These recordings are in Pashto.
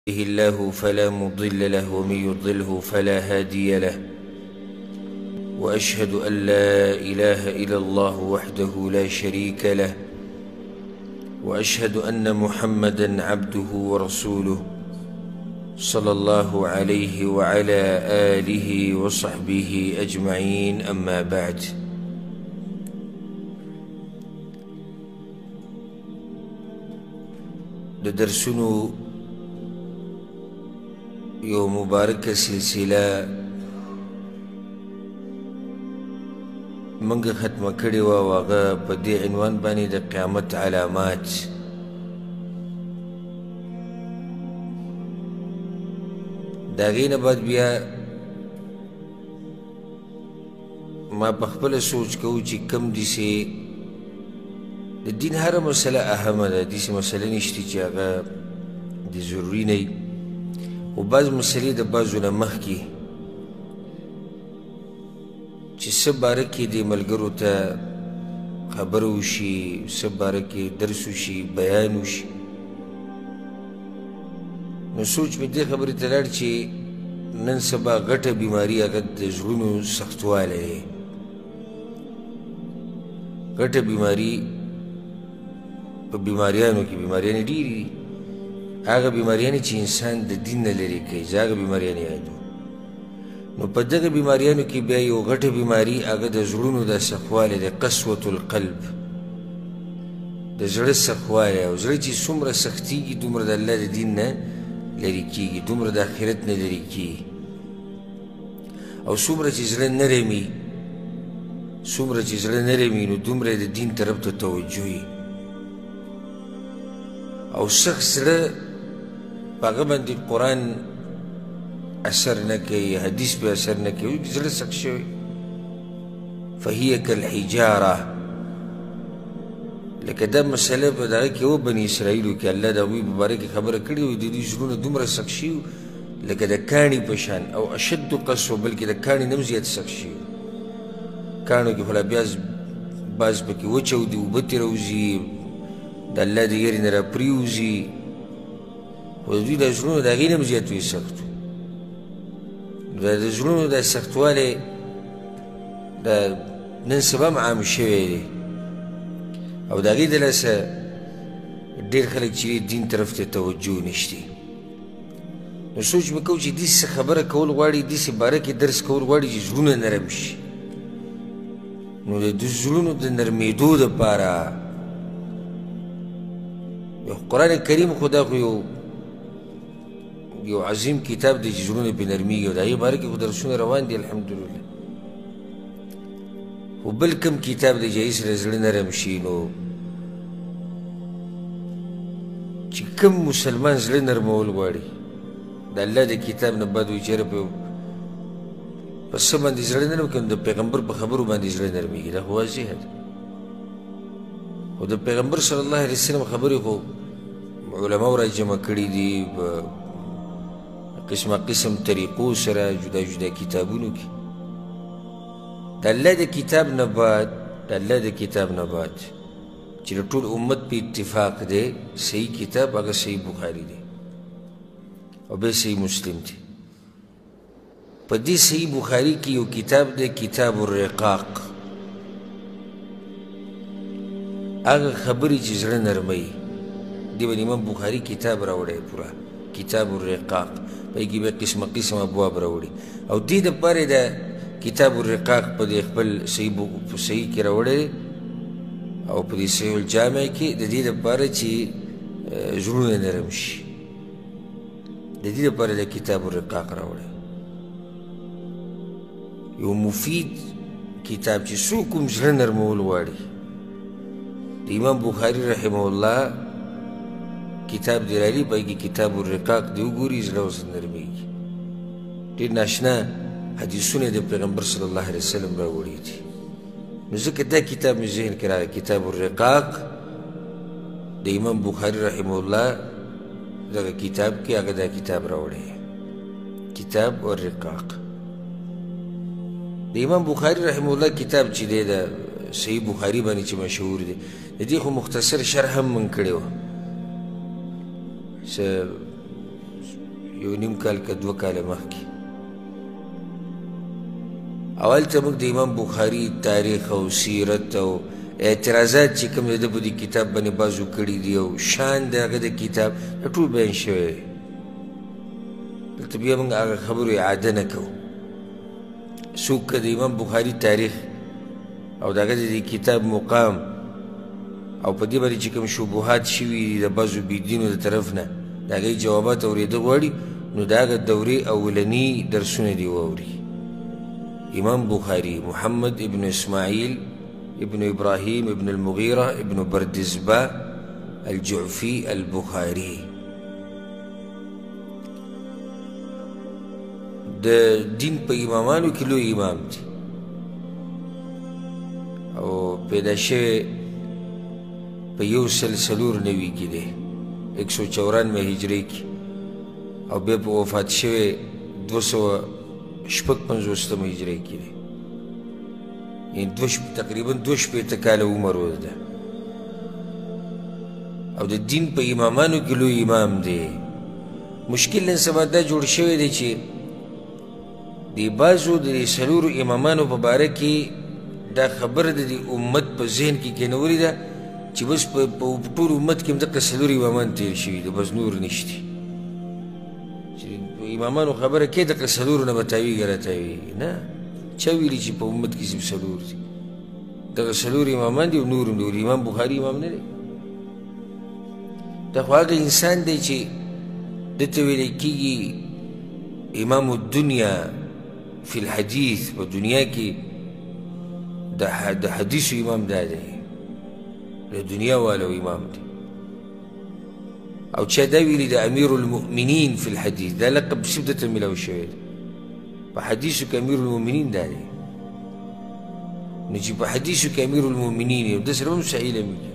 الله فلا مضل له ومن يضله فلا هادي له، وأشهد أن لا إله إلا الله وحده لا شريك له، وأشهد أن محمدا عبده ورسوله صلى الله عليه وعلى آله وصحبه أجمعين، أما بعد. د درسونو یو مبارکه سلسله موږ ختمه کړې وه، او هغه په دې عنوان باندې د قیامت علامات. د هغې نه بعد بیا ما په خپله سوچ کوو چې کم داسې د دین هره مسله اهمه ده، داسې مسله نشته چې هغه د ضروري نه وي، خو بعض مسلې د بعضو نه مخکې چې څه باره کې د ملګرو ته خبره وشي، څه باره کې درس وشي، بیان وشي. نو سوچ مې دې خبرې ته لاړ چې نن سبا غټه بیماري هغه د زړونو سختوالی دی. غټه بیماري په بیماریانو کې بیماریانې ډېرې دي، هغه بیماریانې چې انسان د دین نه لرې کوي، زه هغه بیماریانې یادوم. نو په دغه بیماریانو کې بیا یو غټه بیماري هغه د زړونو د سختوالی دی، قسوة القلب، د زړه سختوالی. او زړه چې څومره سختېږي دومره د الله د دین نه لرې کېږي، دومره د آخرت نه لرې کېږي. او څومره چې زړه نرمي، څومره چې زړه نرمي نو دومره د دین طرف ته توجه وي. او سخت زړه په هغه باندې قرآن اثر نه کوي، حدیث پې اثر نه کوي، زړه سخت شوی. فهي کالحجاره، لکه دا مسله په دغه کې وه بني اسرائیلو کې، الله د هغوی په باره کې خبره کړې وه، د دوی زړونه دومره سخت شوي لکه د کاڼي په شان، او اشد قسوه، بلکې د کاڼي نه هم زیات سخت شوي. کاڼو کې خو لا بیا بعض پکې وچاودي، اوبه ترې راوځي، د الله د یرې نه راپرېوځي، خو د دوی د زړونو د هغې نه هم زیات وي سخت. دا د زړونو د سختوالی د نن سبا هم عام شوی دی، او د هغې د لاسه ډېر خلک چې دین طرف ته توجه نشته. نو سوچ مې کوو چې داسې خبره کول غواړي، داسې باره کې درس کول غواړي چې زړونه نرم شي. نو د زړونو د نرمېدو دپاره قرآن کریم خو دا خو یو عظیم کتاب دی چې زړونه پرې نرمېږي، او د هغې باره کې خو درسونه روان دي الحمدلله. خو بل کوم کتاب دی چې هغې سره زړه نرم شي؟ نو چې کوم مسلمان زړه نرمول غواړي د الله د کتاب نه بعد وایي چې یاره په څه باندې زړه نرم کړي، نو د پیغمبر په خبرو باندې زړه نرمېږي. دا خو واضحه ده. خو د پیغمبر صلی الله علیه وسلم خبرې خو علماو را جمع کړي دي په قسمه قسم طریقو سره، جدا جدا کتابونو کې. د الله د کتاب نه بعد، د الله د کتاب نه بعد چې د ټول امت په اتفاق دی صحیح کتاب هغه صحیح بخاري دی او بیا صحیح مسلم دی. په دې صحیح بخاري کې یو کتاب دی، کتاب الرقاق، هغه خبرې چې زړه نرموي. دې باندې امام بخاري کتاب راوړی پوره، کتاب الرقاق، په دې کې بیا قسمه قسم ابواب راوړي. او دې دپاره د کتاب الرقاق په دې خپل صحیح کې راوړی او په دې صحیح الجامع کې، د دې دپاره چې زړونه نرم شي، د دې دپاره د کتاب الرقاق راوړی. یو مفید کتاب چې څوک هم زړه نرمول غواړي، د امام بخاري رحمه الله کتاب دی رالی، په هغې کې کتاب الرقاق دی وګوري، زړه ورسره نرمېږي. ډېر ناشنا حدیثونه د پیغمبر صلی الله علیه وسلم راوړي دي. نو ځکه دا کتاب مې ذهن کې راغی، کتاب الرقاق د امام بخاري رحمه الله دغه کتاب کې هغه دا کتاب راوړی، کتاب الرقاق. د امام بخاري رحمه الله کتاب چې دی د صحیح بخاري باندې چې مشهور دی، د دې خو مختصر شرح هم موږ کړې وه، څه یو نیم کال که 2 کاله مخکې. او هلته موږ د امام بخاري تاریخ او سیرت او اعتراضات چې کوم د ده په دې کتاب باندې بعضو کړي دي او شان د هغه د کتاب دا ټول بیان شوی دی. دلته بیا موږ هغه خبرو اعاده نه کوو. څوک که د امام بخاري تاریخ او د هغه د دې کتاب مقام او په دې باندې چې کوم شبهات شوي دي د بعضو بېدینو د طرف نه د هغې جوابات اورېده غواړي، نو د هغه دورې اولني درسونه دې واوري. امام بخاري محمد ابن اسماعیل ابن ابراهیم ابن المغیره ابن بردزبه الجعفي البخاري د دین په امامانو کې لوی امام دی او پیدا شوی په 194 کې دی، 194 هجري کې، او بیا په وفات شوی 256 هجري کې دی. یعنی تقریبا 62 کاله عمر و ده او د دین په امامانو کې لوی امام دی. مشکل نن سبا دا جوړ شوی دی چې د بعضو د دې څلورو امامانو په باره کې دا خبره د دې امت په ذهن کې کېنولې ده چې بس په ټول امت کې هم دقه څلور امامان تېر شوي دي، بس نور نشتي. چې امامانو خبره کوې دقه څلورو نه به تاویږي راتاویږي. نه، چا ویلي چې په امت کې صرف څلور دي؟ دغه څلور امامان دي او نور هم دي. امام بخاري امام نه دی، دا خو هغه انسان دی چې ده ته ویلی کېږي امام الدنیا فی الحدیث. په دنیا کې د حدیثو امام دا دی، د دنیا والو امام دی. او چا دا ویلي د امیر المؤمنین فی الحدیث، دا لقب صرف ده ته میلاو شوی دی. په حدیثو کې امیر المؤمنین دا دی. نو چې په حدیثو کې امیر المؤمنین یو، ده سره هم څه علم وي.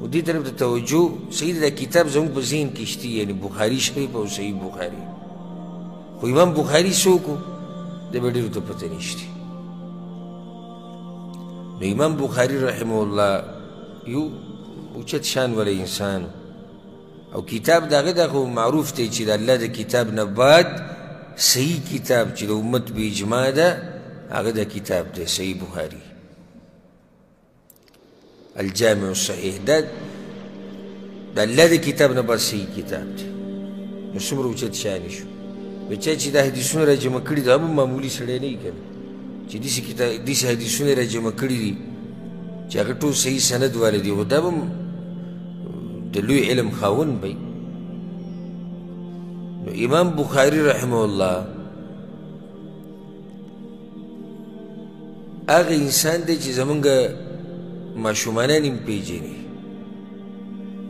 و دې طرف ته توجه صحیح ده. دا کتاب زموږ په ذهن کې شته، یعنی بخاري شریف او صحیح بخاري. خو امام بخاري څوک و ده به ډېرو ته پته نشته. نو امام بخاري رحمه الله یو اوچت شان والا انسان او کتاب د هغه دا خو معروف دی چې د الله د کتاب نه بعد صحیح کتاب چې د امت به اجماع ده هغه د کتاب دی، صحیح بخاري الجامع الصحیح. دا د الله د کتاب نه بعد صحیح کتاب دی. نو څومره اوچت شان شو. نو چا چې دا حدیثونه را جمع کړي دا هم معمولي سړی نه وي که نه، چې داسې کتاب داسې حدیثونه را جمع کړي دي چې هغه ټول صحیح سند والا دي، خو دا به هم د لوی علم خاوند به. نو امام بخاري رحمه الله هغه انسان دی چې زمونږ ماشومانان هم پېژني.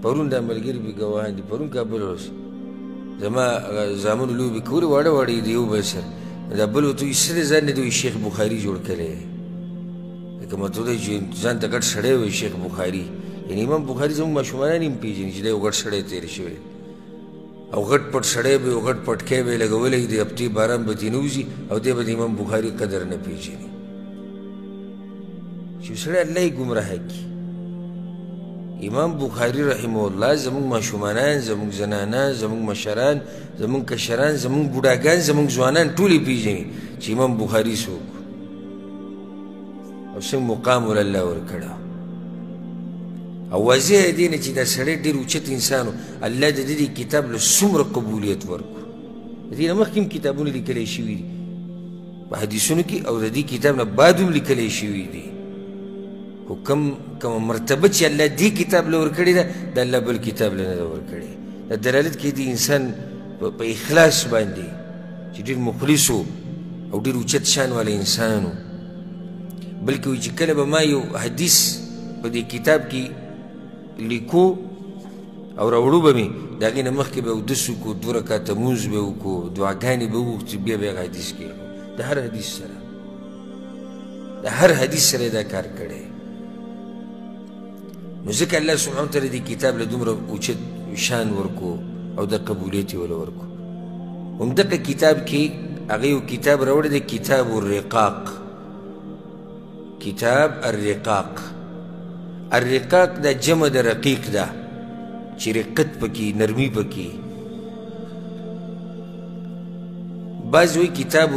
پرون دا ملګري به ګواهان دي، پرون کابل ورسېد، زما هغه زامنو لوبې کولې، واړه واړه یې د یو بل سره. دا بل ورته وایي څه دی ځان نه دی وایي شیخ بخاري جوړ کړی دی. لکه مطلب دی چې ځان ته غټ سړی وایي شیخ بخاري. یعنې امام بخاري زموږ ماشومانان هم پېژني چې دا یو غټ سړی تېر شوی او غټ پټ سړی به یو غټ پټکی به یې لګولی، د هفتې باران به ترې نه وځي او دی به د امام بخاري قدر نه پېژني. چې سړی الله یې ګمراه کړي. امام بخاري رحمه الله زموږ ماشومانان، زموږ زنانان، زموږ مشران، زموږ کشران، زموږ بوډاګان، زموږ ځوانان ټول یې پېژني چې امام بخاري څوک او څنګه مقام ور الله ورکړی. او واضح دی نه چې دا سړی ډېر اوچت انسان و، الله د دې کتاب له څومره قبولیت ورکړو. د دې نه مخکې هم کتابونه لیکلی شوي دي په حدیثونو کې، او د دې کتاب نه بعد هم لیکلی شوي دي. خو کومه مرتبه چې الله دې کتاب له ورکړې ده، د الله بل کتاب له نه ده ورکړې. دا دلالت کوي د انسان په اخلاص باندې چې ډېر مخلص و او ډېر اوچت شان والا انسان و. بلکې وایي چې کله به ما یو حدیث په دې کتاب کې لیکو او راوړو به مې، د هغې نه مخکې به اودس وکړو، 2 رکعته لمونځ به وکړو، دعاګانې به وغوښتې، بیا به هغه حدیث کېښودو. د هر حدیث سره، د هر حدیث سره یې دا کار کړی. نو ځکه الله سبحانه وتعالی دې کتاب له دومره اوچت شان ورکو او د قبولیت یې وله ورکو. همدغه کتاب کې هغه یو کتاب راوړی دی، کتاب الرقاق. کتاب الرقاق، الرقاق دا جمع د رقیق ده. چې رقت پکې، نرمي پکې. بعض وایي کتاب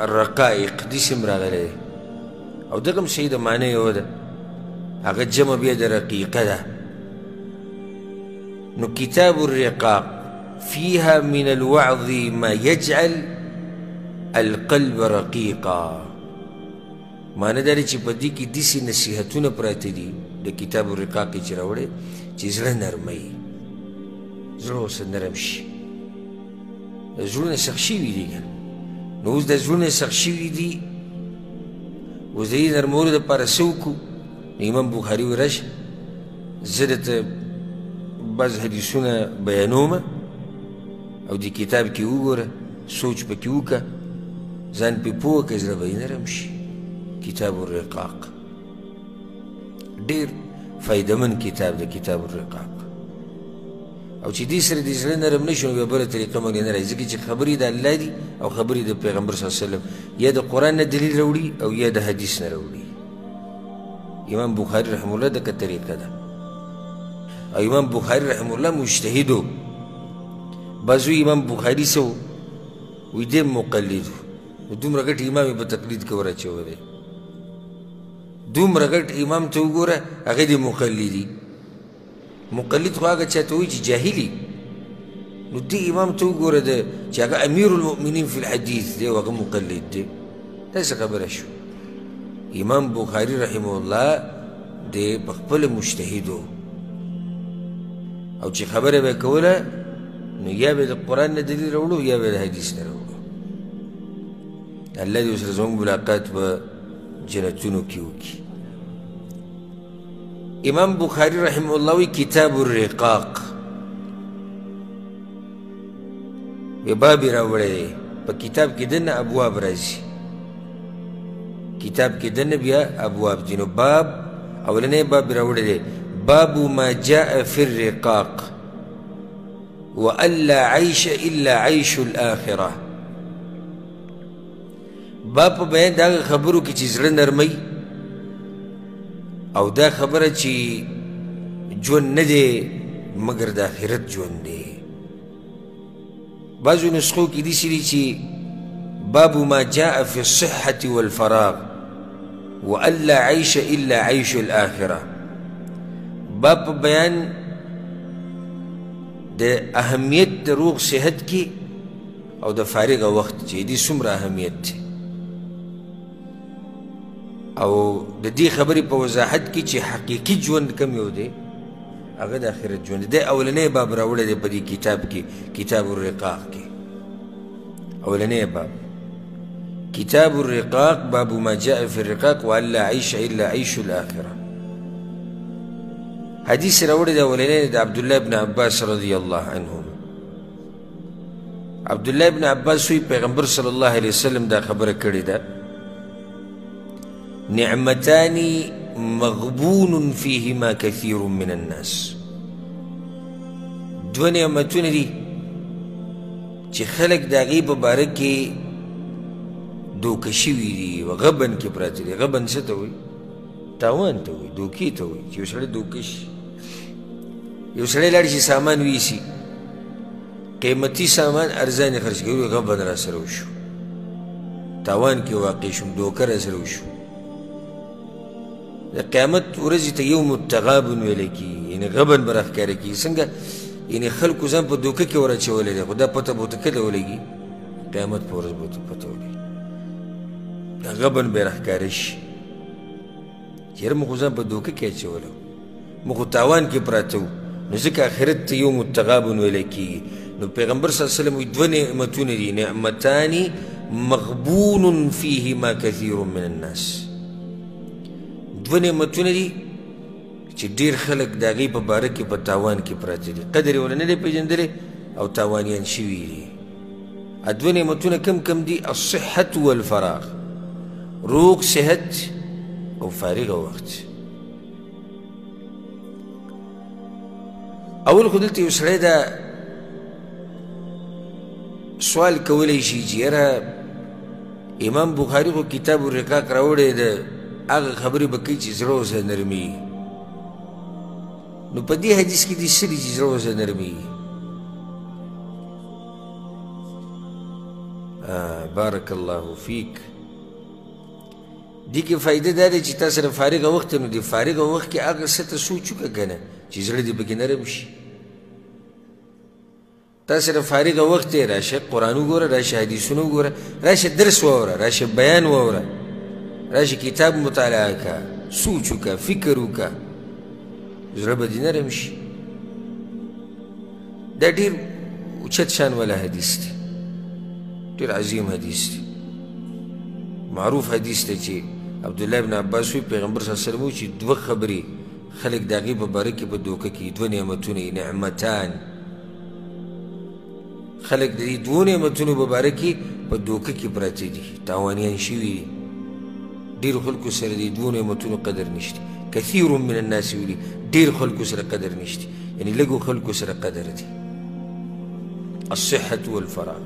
الرقائق، داسې هم راغلی دی، او دغه هم صحیح ده، معنی یوه ده، هغه جمع بیا د رقیقه ده. نو کتاب الرقاق فيها من الوعظ ما يجعل القلب رقيقا، معنی دا دی چې په دې کې داسې نصیحتونه پراته دي د کتاب الرقاق کې چې راوړی چې زړه نرموي، زړه ورسره نرم شي. زړونه سخت شوي دي که نه، نو اوس د زړونه سخت شوي دي، اوس د دې نرمولو دپاره څه وکړو؟ نو امام بخاري وایي راشه زه درته بعض حدیثونه بیانومه او دې کتاب کې وګوره، سوچ پکې وکړه، ځان پې پوه کړه، زړه به یې نرم شي. کتاب الرقاق ډېر فایدهمن کتاب دی، کتاب الرقاق. او چې دې سره دې زړه نرم نه شي نو بیا بله طریقه موږ نه راځي، ځکه چې خبرې د الله دي او خبرې د پیغمبر صلی الله علیه وسلم، یا د قرآن نه دلیل راوړي او یا د حدیث نه راوړي. امام بخاري رحمه الله دغه طریقه ده. او امام بخاري رحمه الله مجتهد و. بعضو امام بخاري څه و؟ وایي دی مقلد و، نو دومره غټ امام یې په تقلید کې وراچولی، دومره غټ امام ته وګوره هغه دې مقلدي. مقلد خو هغه چاته وایي چې جاهلي، نو دې امام ته وګوره ده چې هغه امیر المؤمنین فی الحدیث دی او هغه مقلد دی. دا څه خبره شو؟ امام بخاري رحمه الله دی په خپله مجتهد و، او چې خبره به یې کوله نو یا به د قرآن نه دلیل راوړو یا به د حدیث نه راوړو. الله دې ورسره زموږ ملاقات په جنتونو کې وکړي. امام بخاري رحمه الله وایي کتاب الرقاق یو باب یې راوړی دی، په کتاب کې دننه ابواب راځي، کتاب کې دننه بیا ابواب دي. نو باب اولنی باب یې راوړی دی، باب ما جاء فی الرقاق وأن لا عيش إلا عيش الآخرة. باب په بیان د هغه خبرو کې چې زړه نرموي، او دا خبره چې ژوند نه دی مګر د آخرت ژوند دی. بعضو نسخو کې داسې دي چې باب ما جاء في الصحة والفراغ وأن لا عيش إلا عيش الآخرة. باب په بیان د اهمیت د روغ صحت کې او د فارغه وخت چې دې څومره اهمیت دی، او د دې خبرې په وضاحت کې چې حقیقي ژوند کوم یو دی هغه د آخرت ژوند دی. اولنی باب راوړی دی په دې کتاب کې، کتاب الرقاق کې، اولنی باب کتاب الرقاق، باب ما جاء في الرقاق وأن لا عيش إلا عيش الآخرة. حدیث راوړی دی اولنی د عبدالله بن عباس رضی الله عنهم. عبدالله بن عباس وایي پیغمبر صلی الله علیه وسلم دا خبره کړې ده، نعمتان مغبون فيهما كثير من الناس. دوه نعمتونه دي چې خلک د هغې په باره کې دوکه شوي دي، غبن کې پراته دي. غبن څه ته وایي؟ تاوان ته وایي، دوکې ته وایي. چې یو سړی دوکه شي، یو سړی لاړ شي سامان ویسي، قیمتي سامان ارزان یې خرڅ کوي، وایي غبن را سره وشو، تاوان کې واقع شوم، دوکه را سره وشو. د قیامت ورځې ته یوم التغابن ویلی کېږي، یعنې غبن به راښکاره کېږي. څنګه؟ یعنې خلکو ځان په دوکه کې ور اچولی دی، خو دا پته به ورته کله ولګي؟ قیامت په ورځ به ورته پته ولګي. دا غبن به راښکاره شي چې یاره موږ خو ځان په دوکه کې اچولی و، موږ خو تاوان کې پراته وو، نو ځکه آخرت ته یوم التغابن ویلی کېږي. نو پیغمبر صلی الله علیه وسلم وایي دوه نعمتونه دي، نعمتان مغبون فیهما کثیر من الناس. دوه نعمتونه دي چې ډېر خلک د هغې په باره کې په تاوان کې پراته دي، قدر یې ورنه نه دی پېژندلی او تاوانیان شوي دي. دوه نعمتونه کم کم دي؟ الصحة والفراغ، روغ صحت او فارغه وخت. اول خو دلته یو سړی دا سوال کولی شي چې یاره امام بخاري خو کتاب الرقاق راوړی ده، هغه خبرې به کوي چې زړه ورسره نرمېږي. نو په دې حدیث کې دې څه دي چې زړه ورسره نرمېږي؟ بارک الله فیک. دې کې فایده دا ده چې تا سره فارغه وخت نو دې فارغه وخت کې هغه څه ته سوچ وکړه که نه چې زړه دې پکې نرم شي. تا سره فارغه وخت دی، راشه قرآن وګوره، راشه حدیثونه وګوره، راشه درس واوره، راشه بیان واوره، راشه کتاب مطالعه کړه، سوچ وکړه، فکر وکړه، زړه به دې نرم شي. دا ډېر اوچت شان والا حدیث دی، ډېر عظیم حدیث دی، معروف حدیث دی چې عبدالله بن عباس وایي پیغمبر صلی الله علیه وسلم چې دوه خبرې خلک د هغې په باره کې په دوکه کې، دوه نعمتونه، نعمتان، خلک د دې دوو نعمتونو په باره کې په دوکه کې پراته دي، تاوانیان شوي دي. ډېرو خلکو سره د دې دوو نعمتونو قدر نشته. کثیر من الناس ویلي ډېر خلکو سره قدر نشته، یعنې لږو خلکو سره قدر دی. الصحة والفراغ.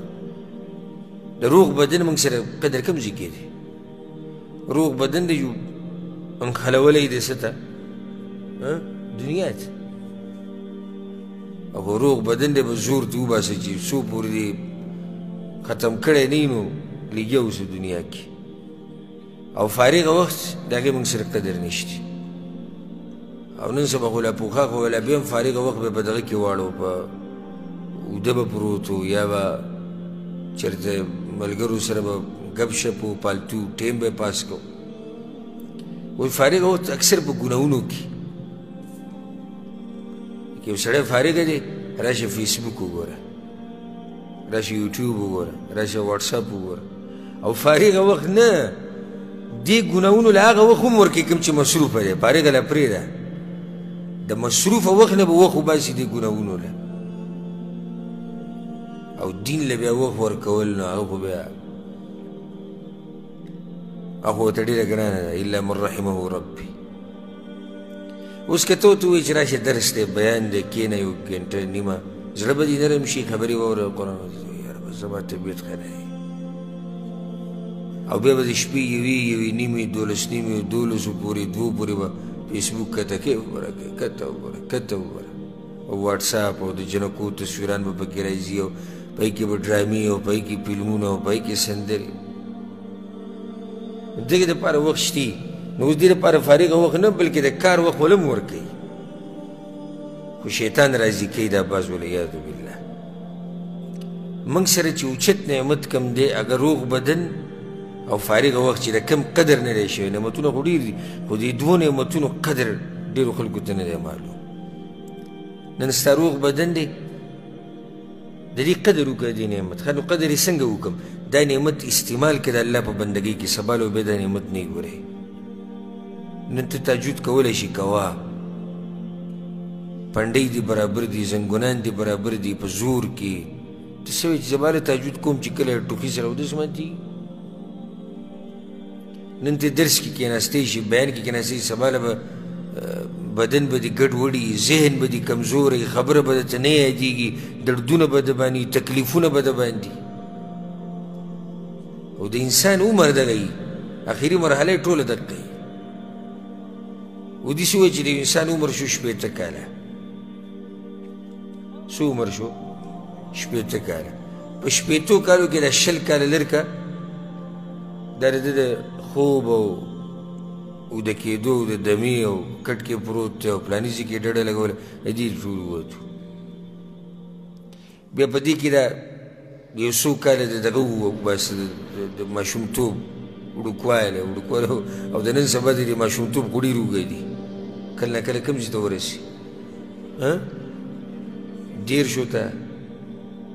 د روغ بدن موږ سره قدر کم ځای کې دی. روغ بدن دی یو انخلولی دی څه ته؟ دنیا ته. او روغ بدن دی به زور ته وباسه چې څو پورې دې ختم کړی نه وي نو لګیا اوسه دنیا کې. او فارغه وخت د هغې موږ سره قدر نشته. او نن سبا خو لا پخوا خو لا بیا هم فارغه وخت به په دغه کې واړو، په اوده به پروت و، یا به چېرته ملګرو سره به ګپ شپ و، پالتو ټیم به یې پاس کو. وایي فارغه وخت اکثر په ګناهونو کې. که یو سړی فارغه دی راشه فیسبوک وګوره، راشه یوټیوب وګوره، راشه واټساپ وګوره. او فارغه وخت نه، دې ګناهونو له هغه وخت هم ورکوي کوم چې مصروفه دی، فارغه لا پرېږده، د مصروفه وخت نه به وخت وباسي دې ګناهونو له. او دین له بیا وخت ورکول نو هغه خو بیا هغه خو ورته ډېره ګرانه ده، الا من رحمه ربي. اوس که ته ورته ووایې چې راشه درس دی، بیان دی، کښېنه یو ګنټه نیمه، زړه به دې نرم شي، خبرې واوره، قرآن یاره بس زما طبیعت ښه نه دی. او بیا به د شپې یوې یوې نیمې، دولس نیمې، دولسو پورې، دوو پورې به فیسبوک کته کوې، وګوره کته وګوره، کته وګوره، او واټساپ او د جنکو تصویران به پکې راځي، او په هغې کې به ډرامې او په هغې کې فلمونه او په هغې کې سندرې. دغې دپاره وخت شتي. نو اوس دې دپاره فارغه وخت نه، بلکې د کار وخت ولم ورکوي. خو شیطان راضي کوي دا باز، والعیاذ بالله. موږ سره چې اوچت نعمت کم دی هغه روغ بدن او فارغه وخت چې د کم قدر نه دی شوی. نعمتونه خو ډېر دي، خو دې دوو نعمتونو قدر ډېرو خلکو ته نه دی معلوم. نن ستا روغ بدن دی، د دې قدر وکړه، دې نعمت. ښه نو قدر یې څنګه وکړم؟ دا نعمت استعمال کړه د الله په بندګۍ کې، سبا له بیا دا نعمت نه ګورې. نن ته تهجد کولی شي، کوه، پنډۍ دې برابر دي، زنګونان دې برابر دي، په زور کې ته څه وایې چې سبا له تهجد کوم چې کله ټوخي سره اودس ماتېږي. نن ته درس کې کېناستی شي، بیان کې کېناستی شي، سبا له به بدن به دې ګډ وډي، ذهن به دې کمزوری، خبره به درته نه یادېږي، دردونه به درباندې، تکلیفونه به درباندې. او د انسان عمر دغه وي، اخري مرحله یې ټوله دقه وي. ودې څه وایي چې د انسان عمر شو 60 کاله، څو عمر شو؟ 60 کاله. په 60 کالو کې دا 20 کاله لر که دا د ده د خوب او اوده کېدو د دمې او کټ کې پروت دی او فلاني ځای کې ډډه لګوله، د دې ټول ووتو. بیا په دې کې دا یو څو کاله د دغه وباسه، د ماشومتوب وړوکوالی، وړوکوالی او د نن سبا د دې ماشومتوب خو ډېر اوږد دي، کله نا کله کوم ځای ته ورسي؟ 30 ته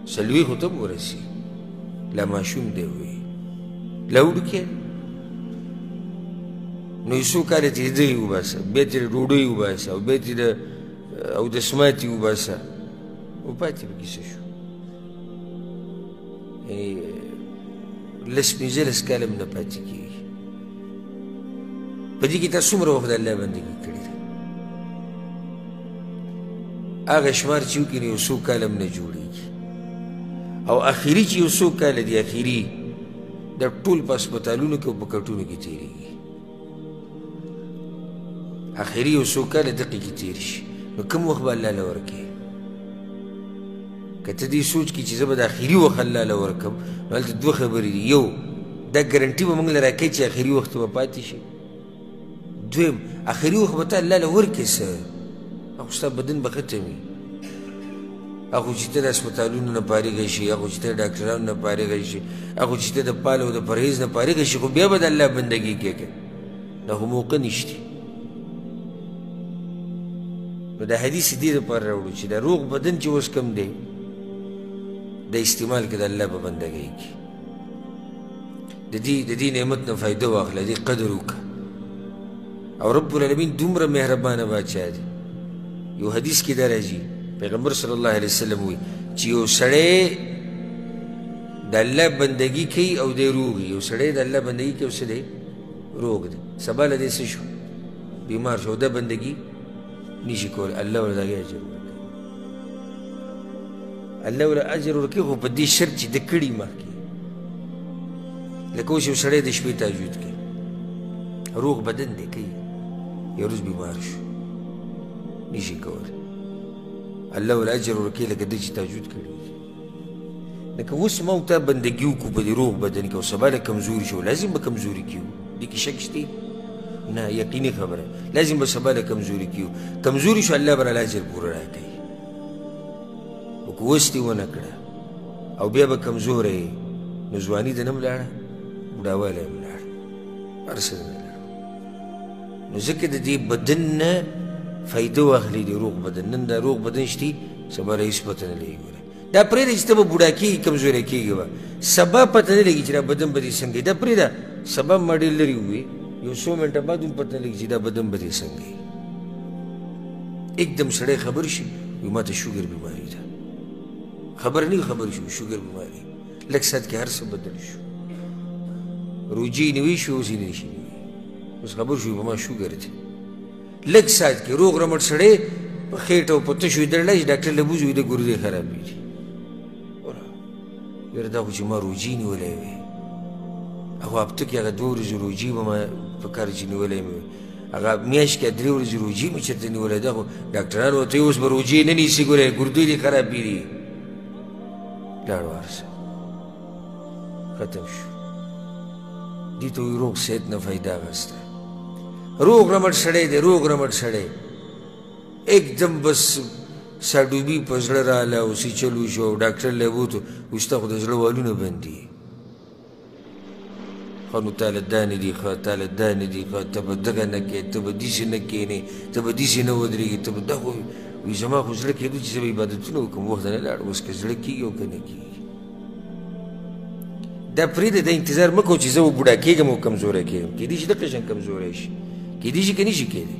40 ته هم ورسي، لا ماشوم دی، وایي لا وړوکی. نو یو څو کاله ترې دغې وباسه، بیا ترې ډوډۍ وباسه، او بیا ترې د اودس ماتې وباسه، او پاتې پکې څه شو؟ یعنې 10 15 کاله هم نه پاتې کېږي. په دې کې تا څومره وخت د الله بندګي کړې ده؟ هغه شمار چې وکړي نو یو څو کاله هم نه جوړېږي. او اخري چې یو څو کاله دي، اخري دا ټول په هسپتالونو کې او په کټونو کې تېرېږي. اخري یو څو کاله دقې کې تېر شي. نو کوم وخت به الله له ورکوې؟ که ته دې سوچ کې چې زه به د اخري وخت الله له ورکوم، نو هلته دوه خبرې دي. یو دا ګرنټي به موږ له راکوي چې اخري وخت به پاتې شي. دویم اخري وخت به ته الله له ورکړې څه، هغه ستا بدن به ختم وي، هغه چې ته د هسپتالونو نه فارغه شي، هغه چې ته د ډاکټرانو نه فارغه شي، هغه چې ته د پال او د پرهیز نه فارغه شي، خو بیا به د الله بندګي کوې که دا خو موقع نشته. نو دا حدیث دې دپاره راوړو چې دا روغ بدن چې اوس کوم دی دا استعمال کړه د الله په بندګۍ کې، د دې نعمت نه فایده واخله، دې قدر وکړه. او رب العالمین دومره مهربانه باچا دی. یو حدیث کې دا راځي، پیغمبر صلی الله علیه وسلم وایي چې یو سړی د الله بندګي کوي او دی روغ وي، یو سړی د الله بندګي کوي او څه دی؟ روغ دی، سبا له دی څه شو؟ بیمار شو، دا بندګي نشي کولی، الله ورته د هغې اجر ورکوي. الله ورته اجر ورکوي خو په دې شرط چې ده کړي مخکې. لکه اوس یو سړی د شپې تهجد کوي، روغ بدن دی کوي، یو ورځ بیمار شو نشي کولی، الله ورته اجر ورکوي لکه ده چې تهجد کړی. لکه اوس ما او تا بندګي وکړو په دې روغ بدن کې او سبا له کمزوري شو، لازم به کمزوري کیو، دې کې شک شته؟ نه، یقیني خبره، لازم به سبا له کمزوري کیو، کمزوري شو الله به راله اجر پوره راکوي. او که اوس دې ونه کړه او بیا به کمزوری یې، نو ځواني دې نه هم لاړه، بوډاوالی هم لاړ، هر څه دې نه لاړ. نو ځکه د دې بدن نه فایده واخلي، د روغ بدن. نن دا روغ بدن شتي، سبا له هېڅ پته نه لګي. ګوره دا پرېږده چې ته به بوډا کېږي، کمزوری کېږي به، سبا پته نه لګي چې دا بدن به دې څنګه وي. دا پرېږده، سبا ما ډېر لرې ووي، یو څو منټه بعد هم پته نه لګي چې دا بدن به دې څنګه وي. اکدم سړی خبر شي وایي ما ته شوګر بیماري ده، خبر نه خبر شو شوګر بیماري، لږ ساعت کې هر څه بدل شو، روجې یې نیوی شو، اوس یې نه شي نیوی، اوس خبر شو په ما شوګر دی. لږ ساعت کې روغ رمټ سړی په خېټه او په تشو یې درلی چې ډاکټر له بوځي وایي د ګردې خرابې دي. یاره دا خو چې ما روجې نیولی وی، هغه هفته کې هغه دوه ورځې روجې به ما په کار چې نیولی مې وی، هغه میاشت کې درې ورځې روجې مې چېرته نیولی، دا خو ډاکټرانو ورته وایي اوس به روجې نه نیسي، ګورې ګردې دې خرابې دي. لاړو هر څه ختم شو. دې ته وایي روغ صحت نه فایده اخیسته. روغ رمټ سړی دی، روغ رمټ سړی اکدم بس ساډوبي په زړه راله او څه چل وشو او ډاکټر له یې بوتو، وایي ستا خو د زړه والونه بند دي، ښه نو تا له دا نه دي ښه، تا له دا نه دي ښه، ته به دغه نه کوې، ته به داسې نه کښېنې، ته به داسې نه ودرېږې، ته به دا خو وایي زما خو زړه کېدو چې زه به عبادتونه وکړم، وخت نه لاړ، اوس که زړه کېږي او که نه کېږي. دا پرېږده، دا انتظار مه کوه چې زه به بوډا کېږم او کمزوری کېږم، کېدای شي دقه شان کمزوری شي، کېدای شي که نه شي کېدی،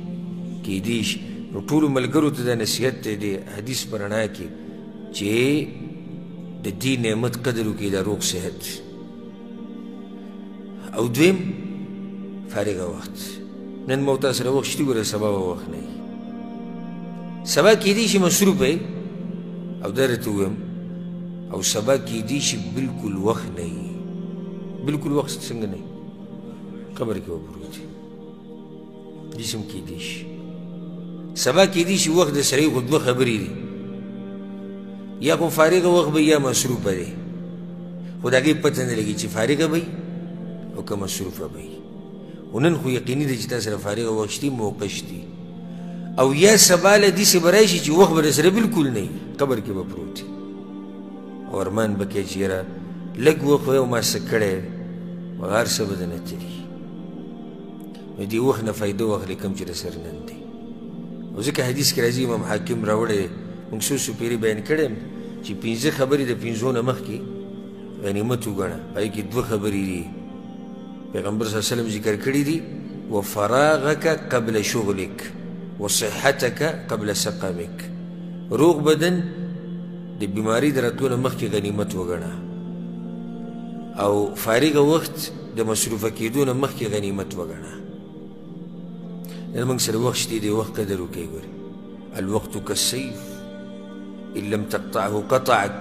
کېدای شي. نو ټولو ملګرو ته دا نصیحت دی د حدیث په رڼا کې چې د دې نعمت قدر وکړي، دا روغ صحت. او دویم فارغه وخت، نن ما او تا سره وخت شته، ګوره سبا به وخت نه وي، سبا کېدای شي مصروف یې، او دا درته ووایم او سبا کېدای شي بلکل وخت نه وي. بلکل وخت څنګه نه وي؟ قبر کې به پروت وي، داسې هم کېدای شي. سبا کېدای شي وخت د سره وي، خو دوه خبرې دي، یا خو فارغه وخت به یا مصروفه دی، خو د هغې پته نه لګي چې فارغه به وي او که مصروفه به وي. خو نن خو یقیني دی چې تا سره فارغه وخت شتي، موقع شتي، او یا سبا له داسې به راشي چې وخت به در سره بلکل نه وي، قبر کې به پروت وي او ارمان به کوې چې یاره لږ وخت وی او ما څه کړی، هغه هر څه به درنه تلي. نو دې وخت نه فایده واخلې کوم چې در سره نن دی. او ځکه حدیث کې راځي، امام حاکم راوړی دی، موږ څو څو پېرې بیان کړی یم چې پنځه خبرې د پنځو نه مخکې غنیمت وګڼه. په هغې کې دوه خبرې دي پیغمبر صلی الله علیه وسلم ذکر کړي دي، وفراغک قبل شغلک وصحتک قبل سقمک. روغ بدن د بیماری د راتلو نه مخکې غنیمت وګڼه، او فارغه وخت د مصروفه کېدو نه مخکې غنیمت وګڼه. نن موږ سره وخت شته، د وخت قدر وکړئ. ګورئ، الوقت کالسیف ان لم تقطعه قطعک.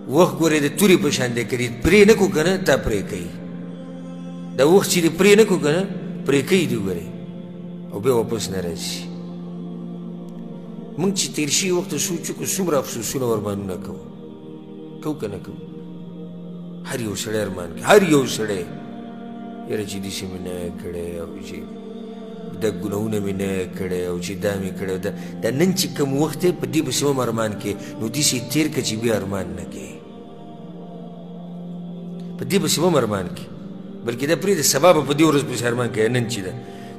وخت ګورئ د تورې په شان دی، که دې پرې نه کړو که نه تا پرې کوي. دا وخت چې دې پرې نه کړو که نه پرې کوي دې ګورئ، او بیا واپس نه راځي. موږ چې تېر شوي وخت ته سوچ وکړو، څومره افسوسونه او ارمانونه کوو، کوو که نه کوو؟ هر یو سړی ارمان کوي، هر یو سړی، یاره چې داسې مې نه وی کړی، او چې دا ګناهونه مې نه وی کړی، او چې دا مې کړی، دا نن چې کوم وخت دی په دې پسې هم ارمان کوي. نو داسې یې تېر کړه چې بیا ارمان نه کوي، په دې پسې هم ارمان کوي، بلکې دا پرېږده سبا به په دې ورځ پسې ارمان کوي. نن چې ده،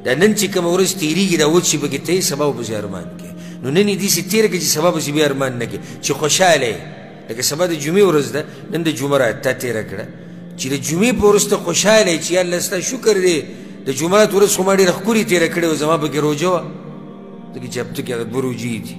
دا نن چې کومه ورځ تېرېږي، دا اوس چې پکې ته یې، سبا به پسې ارمان کوي. نو نن یې داسې تېره کړه چې سبا پسې بیا ارمان نه کوي، چې خوشحاله یې. لکه سبا د جمعې ورځ ده، نن د جمعرات تا تېره کړه، چې د جمعې په ورځ ته خوشحاله یې چې یا الله ستا شکر دی، د جمعرات ورځ خو ما ډېره ښکلې تېره کړې وه، زما پکې روژه وه، ځکه چې هفته کې هغه دوه روژې دي،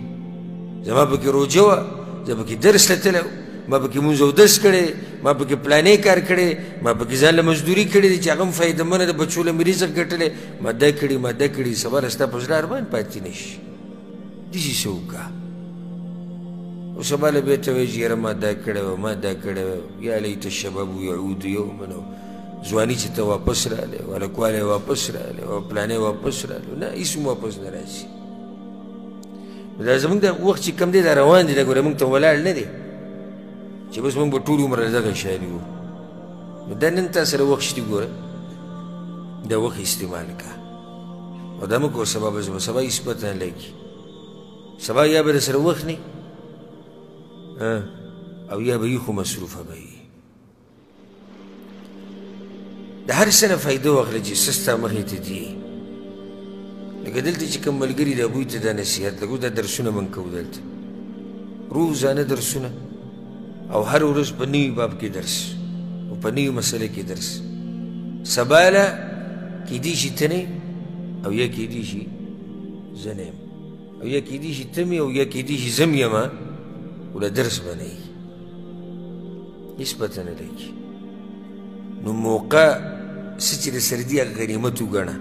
زما پکې روژه وه، زه پکې درس ته تللی وم، ما پکې مونځ اودس کړی، ما پکې پلانې کار کړی، ما پکې ځان له مزدوري کړې ده چې هغه هم فایدهمنه ده، بچو له مې رزق ګټلی، ما دا کړي ما دا کړي، سبا له ستا په زړه ارمان پاتې نه شي. داسې څه وکړه. او سبا له بیا ته وایي چې یاره ما دا کړی وه، ما دا کړی وه، یا لیت الشباب یعود یوما، ځواني چې ته واپس راغلی، هلکوالی واپس راغلی، او پلانی واپس راغلی، نه، هېڅ هم واپس نه راځي. دا زموږ د وخت چې کوم دی دا روان دی، دا ګوره موږ ته ولاړ نه دی چې بس موږ به ټول عمر دغه شان یو. نو دا نن تا سره وخت شته، ګوره دا وخت استعمال کړه، او دا مه کوه سبا به سبا هېڅ پته نه لګي، سبا یا به در سره وخت نه او یا به یې خو مصروفه به وي. د هر څه نه فایده واخله چې څه ستا مخې ته دي. لکه دلته چې کوم ملګري د هغوی ته دا نصیحت، لکه دا درسونه موږ کوو دلته روزانه درسونه، او هر ورځ په نوي باب کې درس او په نوي مسله کې درس. سبا له کیدی شي ته نه او یا کیدی شي زه نه یم، او یا کیدی شي ته مې او یا کیدی شي زه م یم، خو له درس به نه وي، هېڅ پته نه لګي. نو موقع څه چې د سره دي هغه غنیمت وګڼه،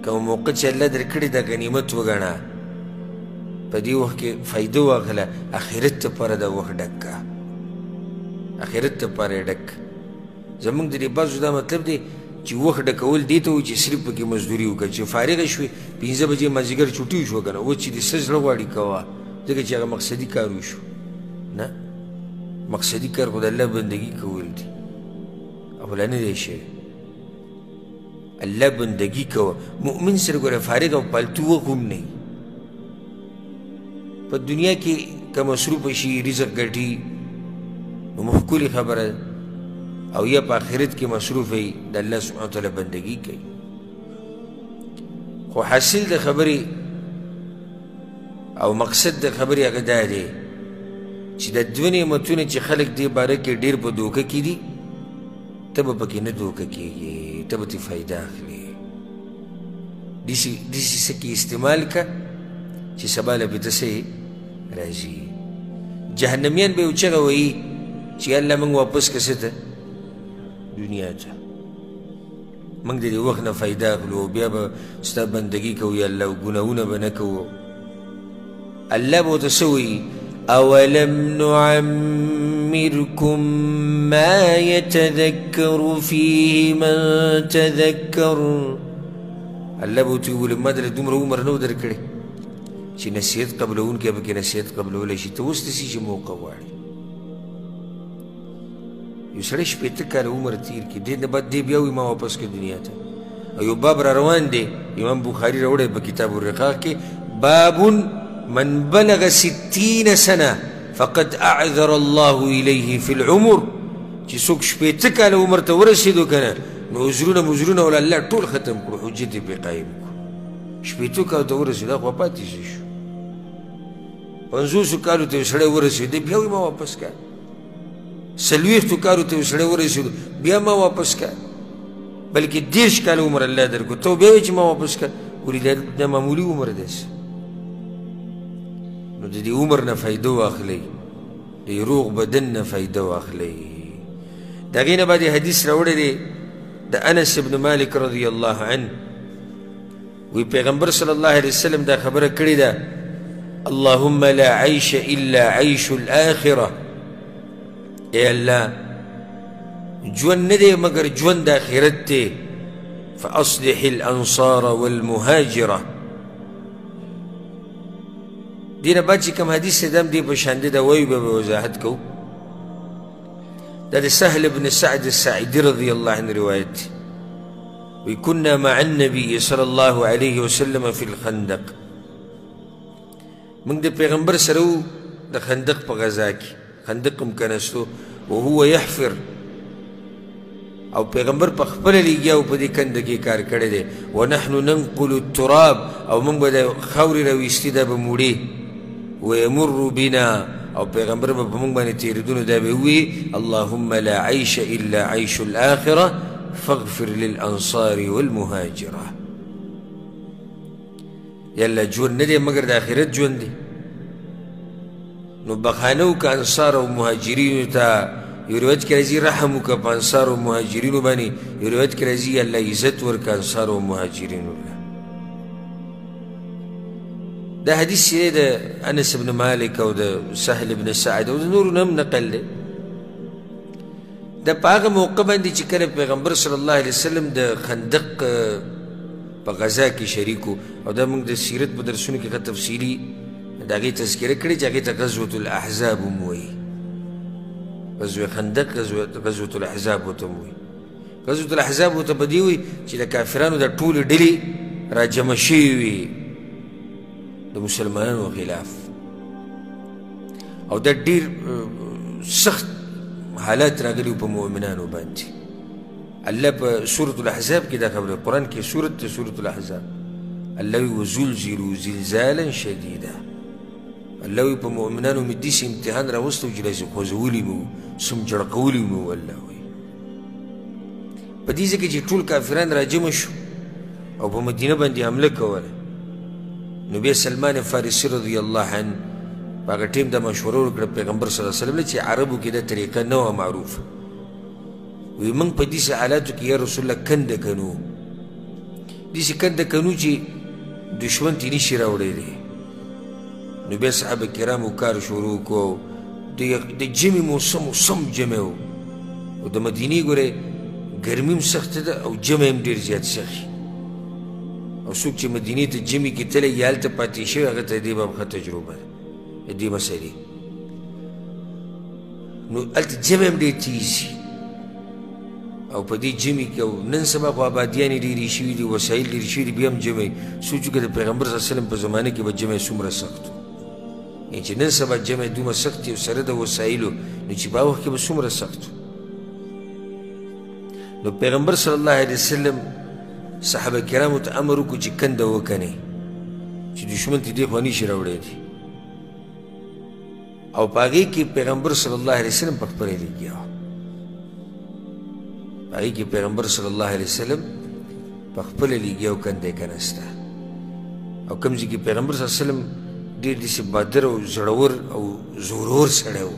کومه موقع چې الله درکړې ده غنیمت وګڼه، په دې وخت کې فایده واخله، آخرت لپاره دا وخت ډک کړه، آخرت لپاره یې ډک. زموږ د دې بعضو دا مطلب دی چې وخت ډکول دې ته وایي چې صرف پکې مزدوري وکړه، چې فارغه شوې 5 بجې مازدیګر چوټي وشوه که نه، اوس چې دې څه زړه غواړي کوه، ځکه چې هغه مقصدي کار وشو. نه، مقصدي کار خو د الله بندګي کول دي، او لا نه دی شوی. الله بندګي کوه. مؤمن سره ګوره فارغ او پالتو وخت هم نه وي. په دنیا کې که مصروف شي رزق ګټي نو ښکلې خبره ده، او یا په آخرت کې مصروف وي د الله سبحانه وتعالی بندګي کوي. خو حاصل د خبرې او مقصد د خبرې هغه دا دی چې د دوه نعمتونه چې خلک دې باره کې ډېر په دوکه کې دي، ته به پکې نه دوکه کېږې، ته به ترې فایده اخلې. داسې څه کې استعمال کړه چې سبا له پې ته څه راځي. جهنمیان به یو چغه وایي چې الله موږ واپس که څه ته دنیا ته، موږ د دې وخت نه فایده اخلو او بیا به ستا بندګي کوو یا الله، ګناهونه به نه کوو. الله به ورته څه وایي؟ اولم نعمرکم ما يتذکر فيه من تذکر. الله به ورته وویل ما درله دومره عمر نه و درکړی چې نصیحت قبلوونکی پکې نصیحت قبلولی شي، ته اوس داسې چې موقع غواړې. یو سړی 60 کاله عمر تېر کړي، دې نه بعد دی بیا وایي ما واپس کړه دنیا ته. او یو باب را روان دی، امام بخاري راوړی په کتاب الرقاق کې، باب من بلغ 60 سنه فقد اعذر الله الیه فی العمر. چې څوک 60 کاله عمر ته ورسېدو که نه، نو عذرونه مزرونه وله الله ټول ختم کړو، حجت یې پرې قایم کړو. 60 کالو ته ورسېدو خو پاتې څه شو؟ 50 کالو ته یو سړی ورسېدی بیا وایي ما واپس کړه، 40 کالو ته یو سړی ورسېدو بیا ما واپس کړه، بلکې 30 کاله عمر الله درکړو ته بیا وایي چې ما واپس کړه. ولې دا معمولي عمر دی. نو د دې عمر نه فایده واخلئ، د روغ بدن نه فایده واخلئ. د هغې نه بعد حدیث راوړی دی د انس بن مالک رضی الله عنه، وی پیغمبر صلی الله علیه وسلم دا خبره کړې ده، اللهم لا عیش الا عیش الاخره. ای الله ژوند نه دی مګر ژوند د آخرت دی. فاصلح الانصار والمهاجره. دې نه بعد چې کوم حدیث دی، دا هم دې په شان دی، دا وایو بیا به وضاحت کوو. دا د سهل بن سعد الساعدي رضی الله عنه روایت دی. وی كنا مع النبي صلى الله عليه وسلم في الخندق. موږ د پیغمبر سره وو د خندق په غذا کې، خندق هم کنستو. وهو يحفر، او پیغمبر په خپله لګیا و په دې کنده کې کار کړی دی. ونحن ننقل التراب، او موږ به د خاورې راویستي، دا به موړي. ويمر بنا، او پیغمبر به په موږ باندې تېرېدونو، دا به ووایي اللهم لا عیش الا عیش الآخرة فاغفر للانصار والمهاجرة. یا الله ژوند نه دی مګر د آخرت ژوند دی. نو بخښنه وکړه انصار او مهاجرینو ته. یو روایت کې راځي رحم وکړه په انصار او مهاجرینو باندې، یو روایت کې راځي الله عزت ورکړه انصار او مهاجرینو له. دا حدیث چې دی د انس بن مالک او د سهل بن سعد او د نورو نه هم نقل دی. دا په هغه موقع باندې چې کله پیغمبر صلی الله علیه وسلم د خندق په غذا کې شریک و، او دا موږ د سیرت په درسونو کې ښه تفصیلي د هغې تذکره کړې چې هغې ته غزوة الاحزاب هم وایي. غزوة خندق غزوة الاحزاب ورته هم وایي. غزوة الاحزاب ورته په دې وایي چې د کافرانو د ټولې ډلې راجمع شوي وي د مسلمانانو خلاف، او دا ډېر سخت حالات راغلي په مؤمنانو باندې. الله په سورة الاحزاب کې دا خبره، قرآن کې سورة ته سورة الاحزاب، الله وی وزلزلوا زلزالا شدیدا. الله وی په مؤمنانو مې داسې امتحان راوستو چې داسې خوځولي مې وو، سم جړقولي مې وو. الله وی په دې ځای کې چې ټول کافران راجمع شو او په مدینه باندې حمله کوله، نو بیا سلمان فارسي رضی الله عنه په هغه ټیم دا مشوره ورکړه پیغمبر صلی الله علیه وسلم له چې عربو کې دا طریقه نه وه معروفه. وی موږ په داسې حالاتو کې یا رسول الله کنده کنو، داسې کنده کنو چې دښمن ترې نشي راوړی دی. نو بیا صحابه کرامو کار شروع کړو. د ژمي موسم و، سم ژمی و، او د مدینې ګورې ګرمي هم سخته ده او ژمی هم ډېر زیات سخت. او څوک چې مدینې ته ژمي کې تللی یا هلته پاتې شوی هغه ته دې باب ښه تجربه ده د دې مسئلې. نو هلته ژمی هم ډېر تېز وي، او په دې ژمي کې، او نن سبا خو آبادیانې ډېرې شوي دي، وسایل ډېر شوي دي، بیا هم ژمی. سوچ وکړه د پیغمبر صلی الله علیه وسلم په زمانه کې به ژمی څومره سخت و. یعنې چې نن سبا ژمی دومره سخت دی او سره د وسایلو، نو چې په هغه وخت کې به څومره سخت و. نو پیغمبر صلی الله علیه وسلم صحابه کرامو ته امر وکړو چې کنده وکنئ چې دښمن ترې دې خوا نشي راوړی دی. او په هغې کې پیغمبر صلی الله علیه وسلم په خپله لګیا و. په هغې کې پیغمبر صلی الله علیه وسلم په خپله لګیا و، کنده یې کنسته. او کوم ځای کې پیغمبر صلی الله علیه وسلم ډېر داسې بادر او زړور او زورور سړی و،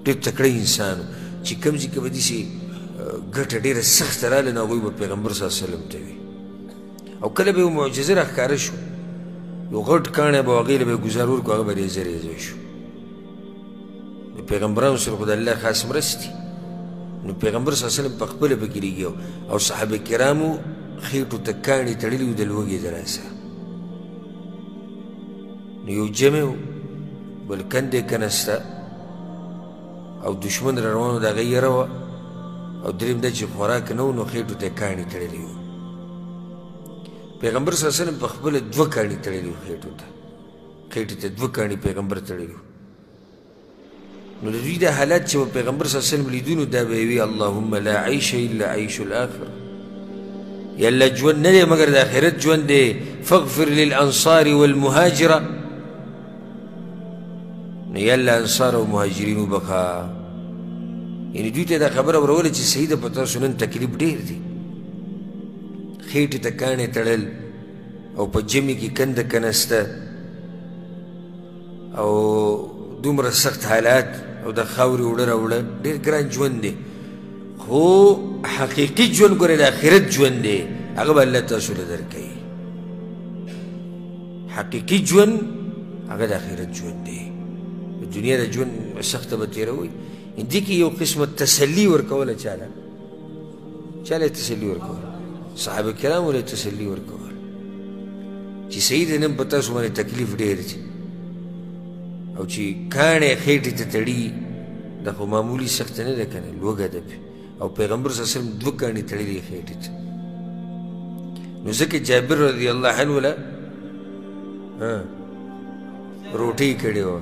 ډېر تکړه انسان و، چې کوم ځای کې به داسې ګټه ډېره سخته راغله نو هغوی به پیغمبر صلی الله علیه وسلم ته وي. او کله به یو معجزه راښکاره شو، یو غټ کاڼی به هغې له به یې ګوزار ورکړو، هغه به ریزه ریزه شو. د پیغمبرانو سره خو د الله خاص مرستې. نو پیغمبر صلی الله علیه وسلم په خپله پکې لګیا او صحابه کرامو خېټو ته کاڼي تړلي وو د لوږې د لاسه. نو یو جمع و، بل کندې کنسته او دښمن را روان و، د هغه یره وه. او دریم دا چې خوراک نه و، نو خېټو ته یې کاڼي تړلي وو. پیغمبر صلی الله علیه وسلم په خپله دوه کاڼي تړلي وو خېټو ته، خېټې ته دوه کاڼي پیغمبر تړلي وو. نو د دوی دا حالات چې به پیغمبر صلی الله علیه وسلم لیدو، نو دا به یې وي اللهم لا عیش الا عیش الاخره، یا الله ژوند نه دی مګر د آخرت ژوند دی، فاغفر للانصار والمهاجره. نو یا الله انصار او مهاجرین وبخښه. یعنې دوی ته دا خبره وروله چې صحیح ده، په تاسو نن تکلیف ډېر دی، خېټې ته کاڼې تړل او په ژمي کې کنده کنسته او دومره سخت حالات او د خاورې اوړه راوړه، ډېر ګران ژوند دی. خو حقیقي ژوند ګورې د آخرت ژوند دی، هغه به الله تاسو له درکوي. حقیقي ژوند هغه د آخرت ژوند دی، د دنیا د ژوند سخته به تېروئ. دې کې یو قسمه تسلي ورکوله، چاله چاله تسلي ورکوله؟ صحابه کرامو له تسلي ورکوله چې صحیح دی، نن په تاسو باندې تکلیف ډېر دی، او چې کاڼی خېټې ته تړي دا خو معمولي سخته نه ده که نه، لوږه ده پرې. او پیغمبر صلی الله علیه وسلم دوه کاڼي تړلي خېټې ته. نو ځکه جابر رضی الله عنه له روټۍ کړې وه،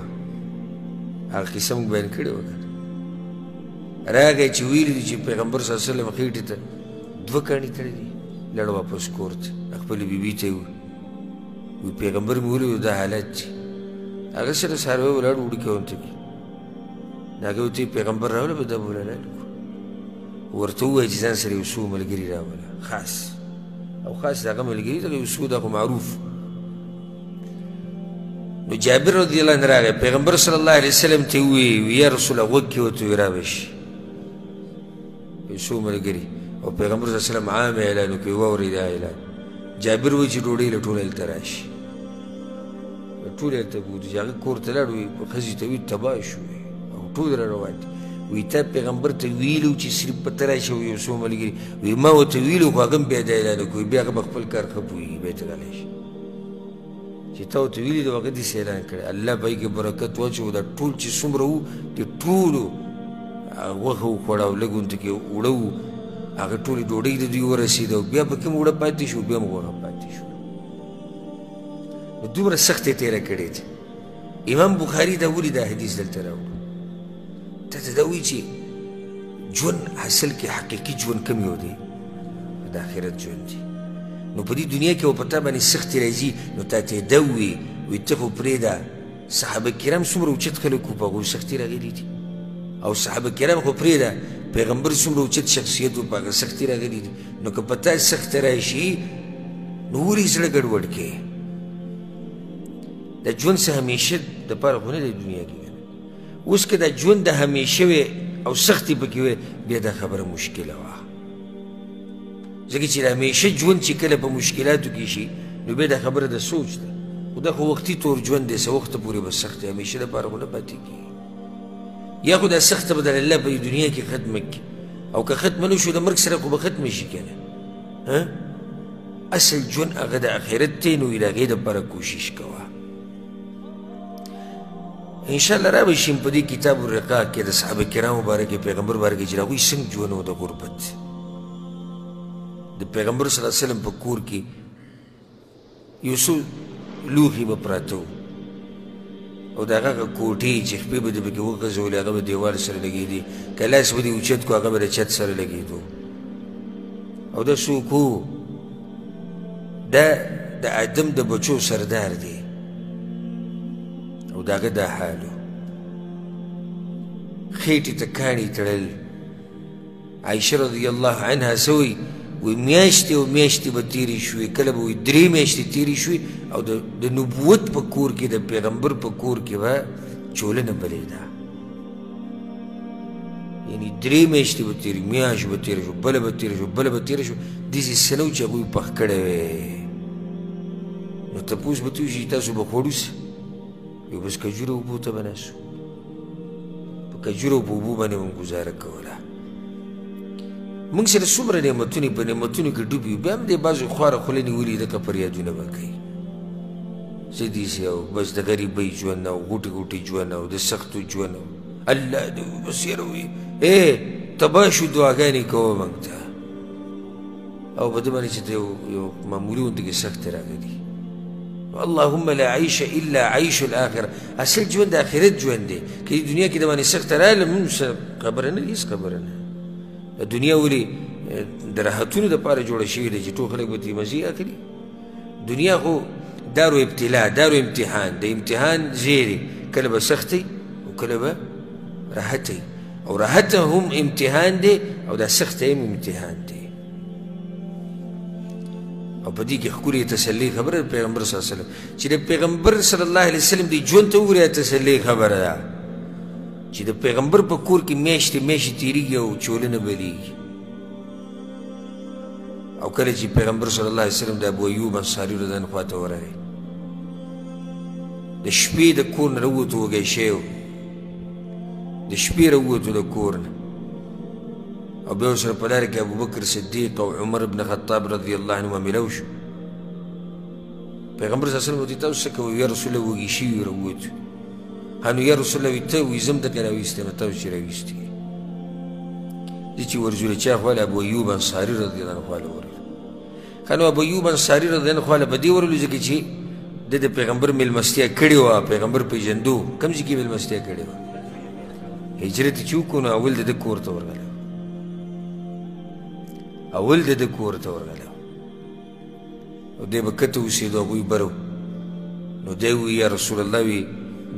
هغه قصه موږ بیان کړې وه که نه. راغی چې ویلي دي چې پیغمبر صلی الله علیه وسلم خېټې ته دوه کاڼي تړلي، لاړ واپس کور ته، خپلې بیبي ته یې وویل، پیغمبر مې ولید دا حالت دی. هغه سره څاروی ولاړ وړوکی غونته کې، نو هغه ورته ویل پیغمبر راوله به دا به ولاړ کړو. ورته ووایه چې ځان سره یو څو ملګري راوله، خاص او خاص د هغه ملګري دغه یو څو دا خو معروف. نو جابر رضی الله عنه راغی، پیغمبر صلی الله علیه وسلم ته یې وویل یا رسول الله، غوږ کې ورته ویې را به شي یو څو ملګري. او پیغمبر صلی الله علیه وسلم عام اعلان وکړي، واورئ دا اعلان. جابر وایي چې ډوډۍ له ټوله هلته راشي، ټول هلته بوتو. چې هغه کور ته لاړ، وایي ښځې ته وایي تباه شو او ټول را روان دي. وایي تا پیغمبر ته ویلي وو چې صرف په ته راشي او یو څو ملګري. وایي ما ورته ویلي خو هغه هم بیا دا اعلان وکړي، بیا هغه به خپل کار ښه پوهېږي، بیا ته غلی شي. چې تا ورته ویلي د هغه داسې اعلان کړی، الله په هغې کې برکت واچوه. دا ټول چې څومره وو د ټولو غوښه وخوړه او لږ غونته کې اوړه وو، هغه ټولې ډوډۍ د دوی ورسېده او بیا پکې هم اوړه پاتې شو، بیا هم غوښه پاتې شو. نو دومره سخته یې تېره کړې ده. امام بخاري دا ولې دا حدیث دلته راوړو؟ تا ته دا وایي چې ژوند اصل کې حقیقي ژوند کوم یو دی؟ د آخرت ژوند دی. نو په دې دنیا کې او په تا باندې سختې راځي، نو تا ته یې دا ووایي، وایي ته خو پرېږده. صحابه کرام څومره اوچت خلک وو، په هغو سختې راغلي دي. او صحابه کرام خو پرېږده، پیغمبر څومره اوچت شخصیت و، په هغه سختې راغلي دي. نو که په تا سخته راشي نو ولې زړه ګډوډ کړې؟ د ژوند څه همیشه دپاره خو نه دی دنیا کې. اوس که دا ژوند د همیشه وی او سختې پکې وی، بیا دا خبره مشکله وه. ځکه چې د همیشه ژوند چې کله په مشکلاتو کې شي، نو بیا دا خبره د سوچ ده. خو دا خو وختي تور ژوند دی، څه وخته پورې به سخت دی، همیشه دپاره خو نه پاتې کېږي. یا خو دا سخته به د الله په دې دنیا کې ختمه کړي، او که ختمه نه شو د مرګ سره خو به ختمه شي که نه. اصل ژوند هغه د آخرت دی، نو د هغې دپاره کوشش کوه. انشاءالله را به شي په دې کتاب الرقاق کې د صحابه کرامو باره کې، پیغمبر باره کې چې د هغوی څنګه ژوند و د غربت. د پیغمبر صلی الله علیه وسلم په کور کې یو څو لوښي به پراته وو، او د هغه هغه کوټې چې خپې به دې پکې وغځولې هغه به دیوال سره لګېدې، که لاس به دې اوچت کړو هغه به د چت سره لګېدو. او دا څوک و؟ دا د آدم د بچو سردار دی، او د هغه دا حال و. خېټې ته کاڼي تړل. عایشه رضی الله عنها څه وایي؟ وایي میاشتې او میاشتې به تېرې شوې، کله به وایي درې میاشتې تېرې شوې، او د نبوت په کور کې، د پیغمبر په کور کې به چوله نه بلېده. یعنی درې میاشتې به تېرې، میاشت به تېره شو، بله به تېره شو، بله به تېره شو، داسې څه نه وو چې هغوی پخ کړی وی. نو تپوس به ترې وشي چې تاسو به خوړو څه؟ وایي بس کجورو اوبو ته به ناست وو، په کجورو په اوبو باندې به مو ګزاره کوله. موږ سره څومره نعمتونه په نعمتونو کې ډوب یو، بیا هم دې بعضو خواره خوله نیولي دغه فریادونه به کوي، څه دي سي، او بس د غریبۍ ژوند او غوټې غوټې ژوند او د سختو ژوند او الله دې بس یاره وي ای تباه شو، دعاګانې کوه موږ ته. او په دې باندې چې یو معمولي غوندې کې سختې راغلي. اللهم لا عیش الا عیش الاخره، اصل ژوند د آخرت ژوند دی. که دې دنیا کې د باندې سخته راغله موږ څه خبره نه، هېڅ خبره نه. د دنیا ولې د راحتونو دپاره جوړه شوې ده چې ټول خلک به ترې مزې اخلي؟ دنیا خو دارو ابتلا، دارو امتحان، د امتحان ځای دی. کله به سخت وي او کله به راحت وي، او راحت هم امتحان دی او دا سخته هم امتحان دی. او په دې کې ښکلې تسلي خبره ده پیغمبر صلی الله علیه وسلم، چې د پیغمبر صلی الله علیه وسلم د ژوند ته وګورئ، تسلي خبره ده چې د پیغمبر په کور کې میاشتې میاشتې تېرېږي او چوله نه بلېږي. او کله چې پیغمبر صلی الله علیه وسلم د ابو ایوب انصاري رضی الله عنه خواته ورغی، د شپې د کور نه راووتو، وږی شوی و، د شپې راووتو د کور نه، او بیا ورسره په لاره کې ابوبکر صدیق او عمر بن خطاب رضی الله عنهما میلاو شو. پیغمبر صلی الله علیه وسلم ورته تاسو څه کوئ؟ یا رسول الله وږي شوي راووتو. نو یا رسول الله وایي ته وایي زه هم دقې راویستی یم، تاسو چې راویستي. زه چې ورځو له چا خواله ابو ایوب انصاري رضی الله عنه خواله ورغلم. نو ابو ایوب انصاري رضی الله عنه خواله په دې ورغلو ځکه چې ده د پیغمبر میلمستیا کړې وه، پیغمبر پېژندو. کوم ځای کې میلمستیا کړې وه؟ هجرت چې وکړو نو اول د ده کور ته ورغلی، اول د ده کور ته ورغلی او دی به کته اوسېدو، هغوی بره وو. نو دی ووایي یا رسول الله وي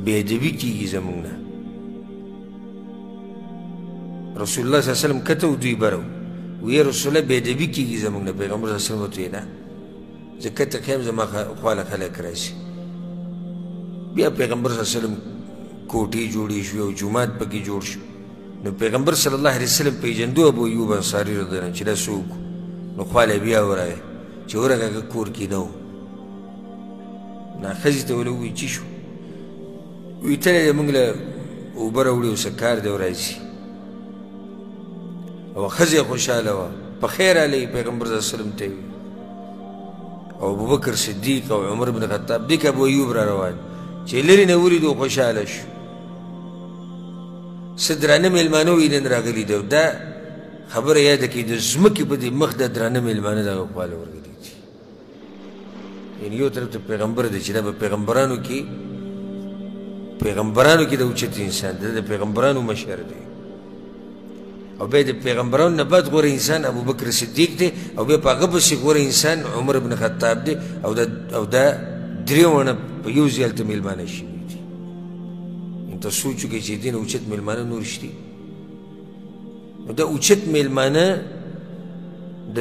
بې ادبي کېږي زموږ نه. رسول الله صلی الله علیه وسلم کته و دوی بره وو، وایي یا رسول الله بې ادبي کېږي زموږ نه. پیغمبر صلی الله علیه وسلم ورته ووایي نه، زه کته ښه یم، زما خواله خلک راشي. بیا پیغمبر صلی الله علیه وسلم کوټې جوړې شوې او جومات پکې جوړ شو. نو پیغمبر صلی الله علیه وسلم پېژندو ابو ایوب انصاري رضی الله عنه چې دا څوک، نو خواله بیا ورغی. چې ورغی هغه کور کې نه و. نو ښځې ته ورله ووایي چې شو؟ وایي تللی دی موږ له اوبه راوړي او څه کار دی راځي. او ښځه یې خوشحاله وه، په خیر راغلی پیغمبر صلی الله علیه وسلم ته ووایي. او ابوبکر صدیق او عمر بن خطاب دې کې ابو ایوب را روان چې لرې نه ولیدو خوشحاله شو. څه درانه مېلمانه وي نن راغلي دي. او دا خبره یاده کړئ، د ځمکې په دې مخ د درانه مېلمانه دغه خواله ورغلي دي. یعنې یو طرف ته پیغمبر دی چې دا په پیغمبرانو کې د اوچت انسان دی، د پیغمبرانو مشر دی، او بیا د پیغمبرانو نه بعد غوره انسان ابوبکر صدیق دی، او بیا په هغه پسې غوره انسان عمر بن خطاب دی. او دا درې واړه په یو ځای هلته مېلمانه شوي دي. ته سوچ وکړئ چې دې نه اوچت مېلمانه نور شتي. نو دا اوچت مېلمانه د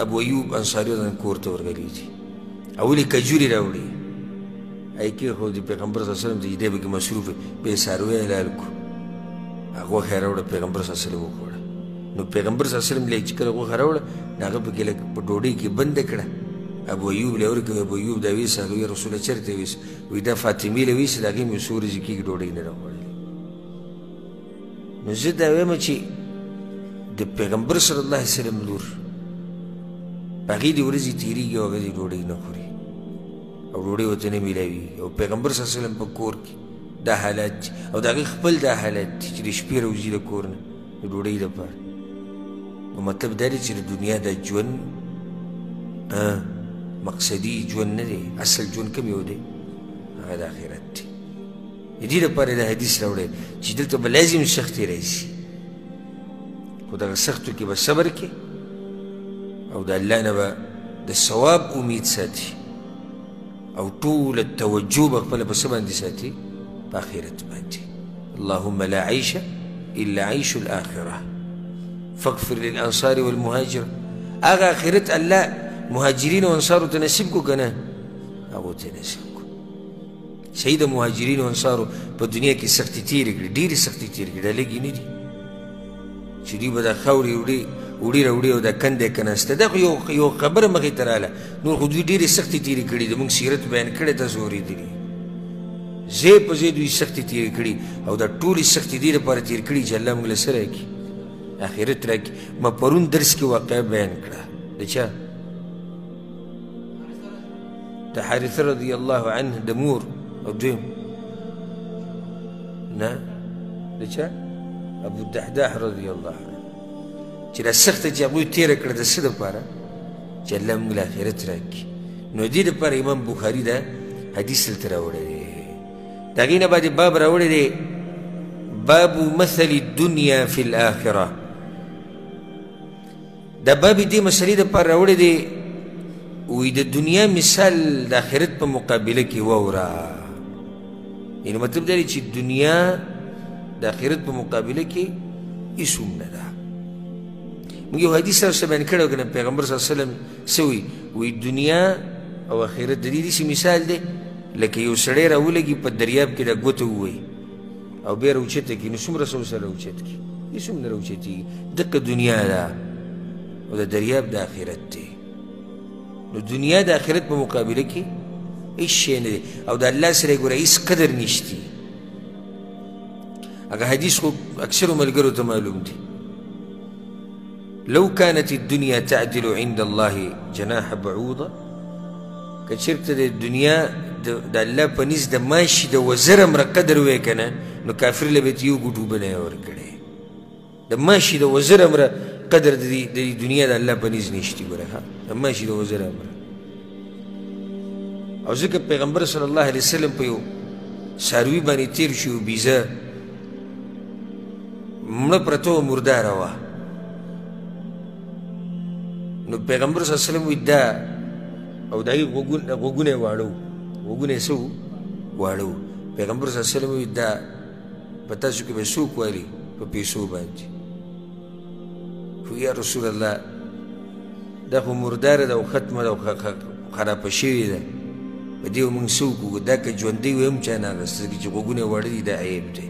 ابو ایوب انصاري رضی الله کور ته ورغلي دي. اولې کجورې راوړي، هغې کېښودې پیغمبر صلی الله علیه وسلم ته چې دی پکې مصروف وي. بیا یې څاروی حلال کړو، غوښه یې راوړه، پیغمبر صلی الله علیه وسلم وخوړه. نو پیغمبر صلی الله علیه وسلم له چې کله غوښه راوړه نو هغه پکې لږ په ډوډۍ کې بنده کړه. ابو ایوب له ورکوي، ابو ایوب دا ویسه. هغه وایي رسوله چېرته یې ویسه؟ وایي دا فاطمې له ویسه، د هغې مې څو ورځې کېږي ډوډۍ نه ده خوړلې. نو زه دا وایم چې د پیغمبر صلی الله علیه وسلم لور په هغې دې ورځې تېرېږي او هغه دې ډوډۍ نه خوري او ډوډۍ ورته نه میلاویږي. او پیغمبر صلی الله علیه وسلم په کور کې دا حالات دي، او د هغې خپل دا حالات دي چې د شپې راوځي د کور نه د ډوډۍ لپاره. نو مطلب دا دی چې د دنیا دا ژوند مقصدي ژوند نه دی، اصل ژوند کوم یو دی؟ هغه د آخرت دی. د دې لپاره دا حدیث راوړی چې دلته به لازم سختې راځي، خو دغه سختو کې به صبر کې او د الله نه به د ثواب امید ساتي، او ټوله توجه به خپله په څه باندې ساتي؟ په آخرت باندې. اللهم لا عیش الا عیش الآخرة فاغفر للانصار والمهاجر. هغه آخرت الله مهاجرین او انصارو ته نصیب کو که نه؟ هغو ته نصیب کو. صحیح د مهاجرین او انصارو په دنیا کې سختې تېرې کړې، ډېرې سختې تېرې کړې، دا لږې نه دي چې دوی به دا خاورې وړي راوړي او دا کنده یې کناسته. دا خو یو خبره مخې ته راله، نور خو دوی ډېرې سختې تېرې کړې دي. موږ سیرت بیان کړی، تاسو اورېدلي. ځای په ځای دوی سختې تېرې کړي، او دا ټولې سختې دې لپاره تېرې کړي چې الله موږ له څه راکړي؟ آخرت راکړي. ما پرون درس کې واقعه بیان کړه د چا؟ د حارثه رضی الله عنه د مور او دویم نه د چا؟ ابو الدحداح رضی الله عنه، چې دا سخته چې هغوی تېره کړه د څه دپاره؟ چې الله موږ له آخرت راکړي. نو دې دپاره امام بخاري دا حدیث دلته راوړی دی. د هغې نه بعد باب راوړی دی، باب مثل الدنیا فی الآخرة. دا باب دې مسئلې دپاره راوړی دی، وایي د دنیا مثال د آخرت په مقابله کې واوره. یعنې مطلب دا دی چې دنیا د آخرت په مقابله کې هېڅ هم نه ده. موږ یو حدیث تاسو ته بیان کړی و که نه؟ پیغمبر صلی الله علیه وسلم څه وایي؟ وایي دنیا او آخرت د دې داسې مثال دی لکه یو سړی راولګي په دریاب کې دا ګوته ووهي او بیا راوچته کړي، نو څومره څه ورسره راوچت کړي؟ هېڅ هم نه راوچتېږي. دقه دنیا ده او د دریاب د آخرت دی. نو دنیا د آخرت په مقابله کې هېڅ شی نه دی، او د الله سره یې ګوره هېڅ قدر نشتی. هغه حدیث خو اکثرو ملګرو ته معلوم دی، لو كانت الدنيا تعدل عند الله جناح بعوضة که چېرته د دنیا د الله په نزد د ماشي د وزر امره قدر وی که نه، نو کافر له به یې یو ګوټ اوبه نه ورکړی. د ماشي د وزر امره قدر د دې دنیا د الله په نزد نشتي. ګوره ښه، د ماشي د وزر امره. او ځکه پیغمبر صلی الله علیه وسلم په یو څاروي باندې تېر شو، بیزه مړه پرته وه، مرداره وه. نو پیغمبر صلی الله علیه وسلم وایي دا، او د هغې غوږونه یې واړه وو، غوږونه یې څه وو؟ واړه وو. پیغمبر صلی الله علیه وسلم وایي دا په تاسو کې به څوک والي په پیسو باندې؟ خو یا رسول الله دا خو مرداره ده او ختمه ده او خرابه شوې ده، په دې به موږ څه وکړو؟ دا که ژوندۍ وي هم چا نه اخیسته، ځکه چې غوږونه یې واړه دي، دا عیب دی.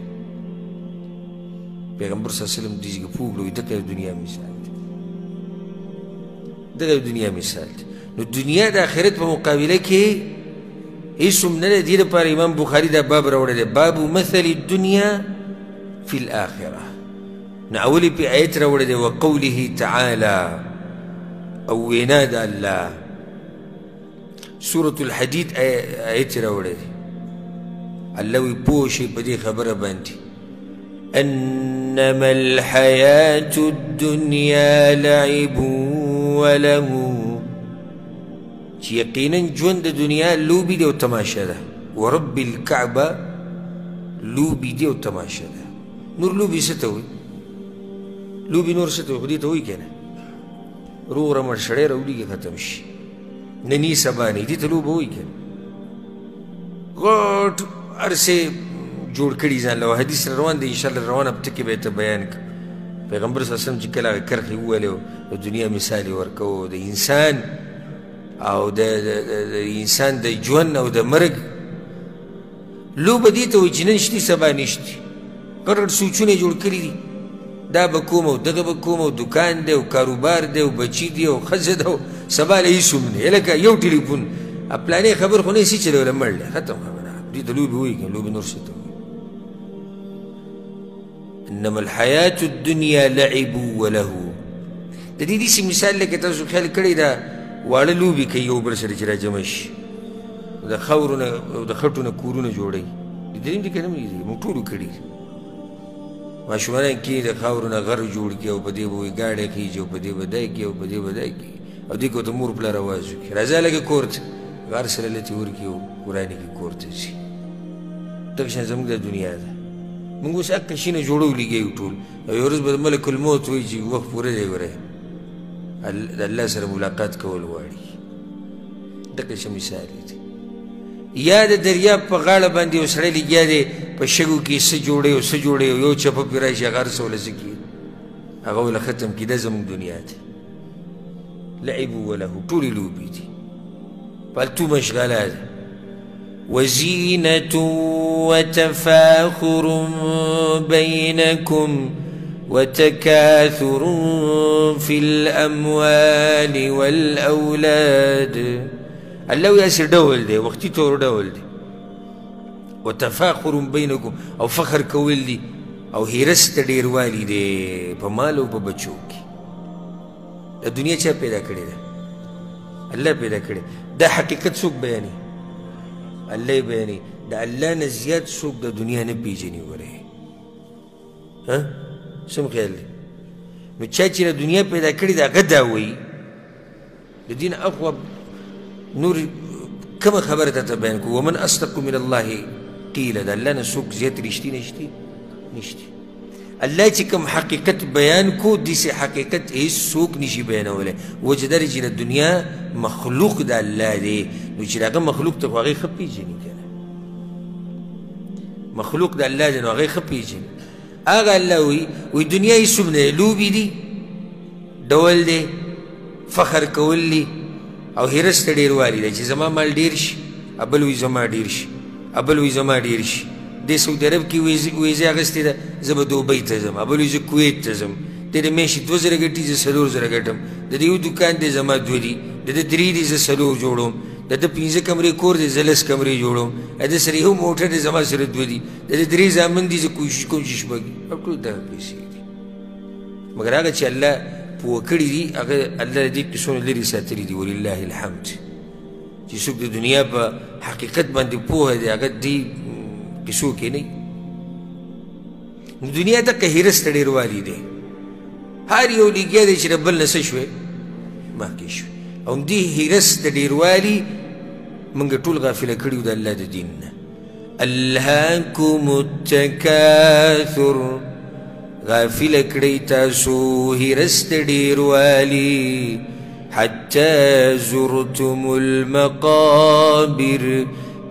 پیغمبر صلی الله علیه وسلم دې ځای کې پوه کړو، دغه د دنیا مثال دی، دغه د دنیا مثال دی. نو دنیا د آخرت په مقابله کې هېڅ هم نه دی. دې لپاره امام بخاري دا باب راوړی دی، باب مثل الدنیا فی الآخرة. نو اول یې پرې آیت راوړی دی، وقوله تعالی، او وینا د الله، سورة الحدید آیت راوړی دی. الله وایي پوه شئ په دې خبره باندې، انما الحياة الدنيا لعب وله، چې یقینا ژوند د دنیا لوبې دی او تماشه ده. ورب الکعبه لوبې دی او تماشه ده. نور لوبې څه ته وایي؟ لوبې نور څه ته وایي؟ خو دې ته وایي که نه، روغ رمټ سړی راولېږي ختم شي، نني سبا نه، دې ته لوبه وایي که نه. غټ هر څه جوړ کړي ځان له. حدیث روان دی، انشاءالله روان هفته کې به یې ته بیان کړم. پیغمبر صلی الله علیه وسلم چې کله هغه کرښې وویلې، د دنیا مثال یې ورکوو، د انسان او د انسان د ژوند او د مرګ لوبه دې ته وایي چې نن شتي سبا نشتي. غټ غټ سوچونه یې جوړ کړي دي، دا به کوم او دغه به کوم او دکان دی او کاروبار دی او بچي دی او ښځه ده او سبا له هېڅ هم نه، لکه یو ټلیفون پلانې خبر خو نه سي چې له مړ دی، ختم خبره. دې ته لوبې وایي که لوبې نور څه ته وایي؟ انما الحیاة الدنیا لعب وله. د دې داسې مثال لکه تاسو خیال کړی ده، واړه لوبې کوي یو بل سره چې راجمع شي، د خاورو نه او د خټو نه کورونه جوړوي. لیدلي دي که نه لیدلي؟ موږ ټولو کړي دي. ماشومان کښېني د خاورو نه غر جوړ کړي او په دې به وایي ګاډی خېژي او په دې به دی کوي او په دې به دی کوي، او دې کې ورته مور پلار اواز وکړي راځه لږه کور ته، غر سره لتې ورکړي او ورانې کړي کور ته ځي. دغه شان زموږ د دنیا ده. موږ اوس هقه شیونه جوړو لګیا یو ټول، او یوه ورځ به د ملک الموت وایي چې وخت پوره دی، ګوره د الله سره ملاقات کول غواړي. دغه څه مثال دی. یا د دریاب په غاړه باندې یو سړی لګیا دی په شګو کې څه جوړوي او څه جوړوي، او یو چپه پرې راشي هغه هر څه ورله څه کړي، هغه ورله ختم کړي. دا زموږ دنیا ده، لعب وله، ټولې لوبې دي، فالتو مشغله ده. وزینة وتفاخر بینکم وتكاثر في الأموال والأولاد. الله یې ډول دی، وختي تور ډول دی. وتفاخر بینکم، او فخر کول دي او هرس ته ډېروالی دی په مال او په بچو کې. دا دنیا چا پیدا کړې ده؟ الله پیدا کړې. دا حقیقت څوک بیانوي؟ الله یې بیانوي. د الله نه زیات څوک د دنیا نه پېژني. ګورې ها څه مو خیال دی؟ نو چا چې د دنیا پیدا کړې ده هغه دا وایي. د دین اخوا نور کومه خبره ته بیان کړو، ومن اصدق من الله قیله، د الله نه څوک زیات رښتینی شتي؟ نشته. الله چې کوم حقیقت بیان کو، داسې حقیقت هېڅ څوک نشي بیانولی. وجه دا دی چې د دنیا مخلوق د الله دی، نو چې هغه مخلوق ته خو هغې ښه پېژني که نه، مخلوق د الله دی نو هغې ښه پېژني. هغه الله وایي، وایي دنیا هېڅ هم نه دی، لوبې دي، ډول دی، فخر کول دي او هرس ته ډېروالی دی چې زما مال ډېر شي، بل وایي زما ډېر شي، بل وایي زما ډېر شي. دې سعودي عرب کې ویزه اخیستې ده، زه به دوبۍ ته ځم، بل وایي زه کویت ته ځم. دی د میاشتې 2000 ګټي، زه 4000 ګټم. د دې یو دکان دی زما 2 دي، د ده 3 دي، زه 4 جوړوم. د ده 5 کمرې کور دی، زه 10 کمرې جوړوم. د ده سره یو موټر دی، زما سره 2 دي. د ده 3 زامن دي، زه کوشش کوم چې 6 دي. او ټول دغه پیسې دي. مګر هغه چې الله پوه کړي دي، هغه الله د دې قصو نه لرې ساتلي دي، ولله الحمد. چې څوک د دنیا په حقیقت باندې پوهه دی هغه دې قصو کې نه. نو دنیا دقه حرص ته ډېروالی دی، هر یو لګیا دی چې د بل نه څه شوی مخکې شوی. او همدې حرص د ډېروالي موږ ټول غافله کړي یو د الله د دین نه. الهاکم التکاثر، غافله کړئ تاسو حرص د ډېروالي، حتی زرتم المقابر،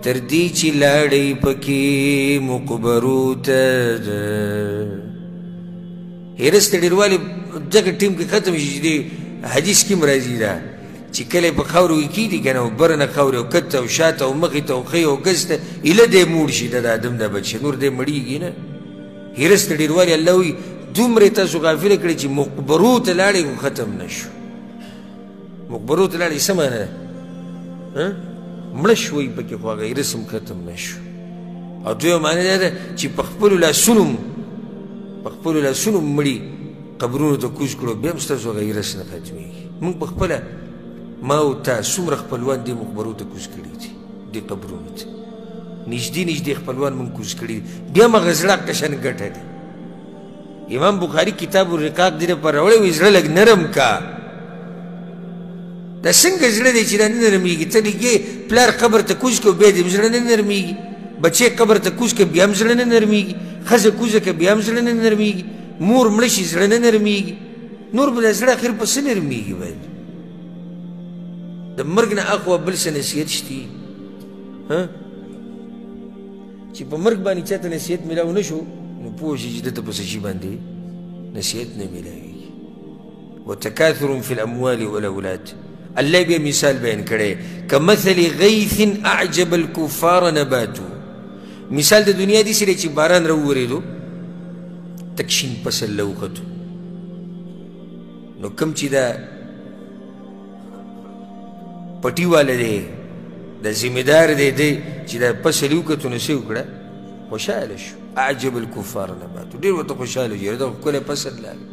تر دې چې لاړئ پکې مقبرو ته. حرص د ډېروالي دغه ټیم کې ختم شي چې دې حدیث کې هم راځي دا چې کله په خاورو کې کښېږدي که نه، او بره نه خاورې او کښته او شاته او مخې ته او ښی او ګز ته ایله دی موړ شي، دا د آدم دا بچی نور دی مړېږي نه. حرص د ډېروالي الله وایي دومره یې تاسو غافله کړئ چې مقبرو ته لاړئ خو ختم نه شو. مقبرو ته لاړئ څه معنا ده؟ مړه شوئ پکې خو هغه حرص هم ختم نه شو. او دویمه معنا دا ده چې په خپلو لاسونو مړي قبرونو ته کوز کړو، بیا هم ستاسو هغه حرص نه ختمېږي. موږ په خپله ما او تا څومره خپلوان دې مقبرو ته کوز کړي دي، دې قبرونو ته نږدې نږدې خپلوان موږ کوز کړي دي، بیا هم هغه زړه قشن ګټه دی. امام بخاري کتاب الرقاق دې لپاره راوړی، وایي زړه لږ نرم کا. دا څنګه زړه دی چې دا نه نرمېږي؟ ته لګې پلار قبر ته کوز کړو بیا دې هم زړه نه نرمېږي، بچی قبر ته کوز کړه بیا هم زړه نه نرمېږي، ښځه کوزه کړه بیا هم زړه نه نرمېږي، مور مړه شي زړه نه نرمېږي، نور به دا زړه اخر په څه نرمېږي؟ باید د مرګ نه اخوا بل څه نصیحت شتي چې په مرګ باندې چا ته نصیحت میلاو نه شو نو پوه شي چې ده ته په څه شي باندې نصیحت نه میلاویږي. وتکاثر فی الاموال والاولاد، الله بیا مثال بیان کړی کمثل غیث اعجب الکفار نباتو. مثال د دنیا داسې دی چې باران راوورېدو تک شین فصل له وختو، نو کوم چې دا پټي والا دی دا ذمه دار دی دی چې دا فصل یې وکتو نو څه یې وکړه؟ خوشحاله شو. اعجب الکفار نباتو، ډېر ورته خوشحاله شو، یاره دا ښکلی فصل لاغی.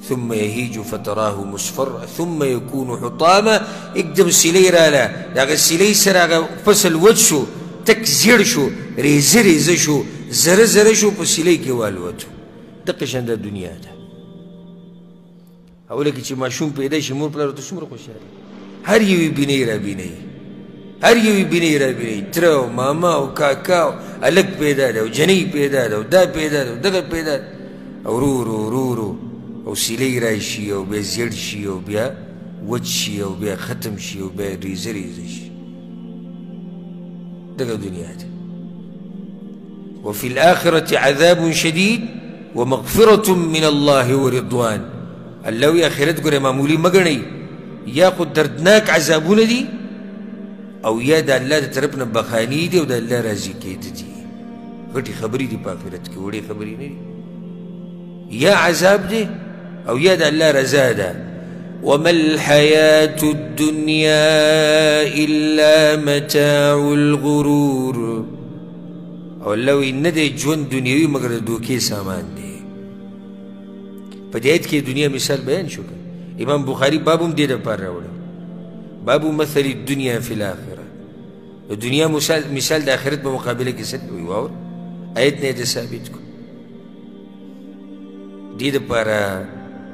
ثم يهيج فتراه مصفرا ثم يكون حطاما، اکدم سیلۍ راله، د هغه سیلۍ سره هغه فصل وچ شو، تک زیړ شو، ریزه ریزه شو، زره زره شو، په سیلۍ کې والوتو. دقه شان دا دنیا ده. اوله کې چې ماشوم پیدا شي مور پلار ورته څومره خوشحاله، هر یو یې بینۍ رابینوي، هر یو یې بینۍ رابینوي، تره او ماما او کاکا او هلک پیدا دی او جنۍ پیدا ده او دا پیدا ده او دغه پیدا ده، او ورو ورو ورو ورو او سیلۍ راشي او بیا زیړ شي او بیا وچ شي او بیا ختم شي او بیا ریزه ریزه شي. دغه دنیا ده. وفي الآخرة عذاب شديد ومغفرة من الله ورضوان. الله وی آخرت ګوره معمولي مه ګڼئ، یا خو دردناک عذابونه دي او یا د الله د طرف نه بخانې دي او د الله راضي کېده دي. غټې خبرې دي په آخرت کې، وړې خبرې نه دي. یا عذاب دی او یا د الله رضا ده. وما الحياة الدنيا إلا متاع الغرور. او الله وایي نه دی ژوند دنیوي مګر د دوکې سامان دی. په دې آیت کې دنیا مثال بیان شو. امام بخاري باب هم دې دپاره راوړی، باب مثل الدنیا فی الآخرة. د دنیا مثال د آخرت په مقابله کې څه دی؟ وایي واوره آیت نه یې ته ثابت کړو. دې دپاره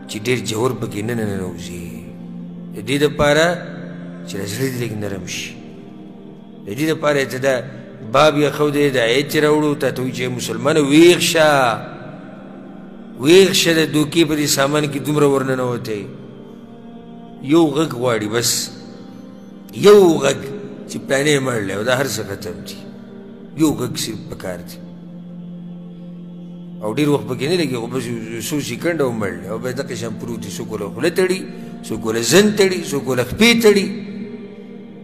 چې ډېر جوور پکې نه ننوځي، د دې دپاره چې زړه دې لږ نرم شي، د دې دپاره ته دا باب یې ښه دی، د آیت یې راوړو تا ته وایي چې مسلمانه ویښ شه، ویښ شه، د دوکې په دې سامان کې دومره ورننوتی. یو غږ غواړي بس، یو غږ چې پلانې مړ دی او دا هر څه ختم دي. یو غږ صرف پکار دی او ډېر وخت پکې نه لګي، خو بس یو څو سیکنډه او مړ دی او بیا دقه شان پروت دی. څوک له خوله تړي، څوک له زن تړي، څوک له خپې تړي،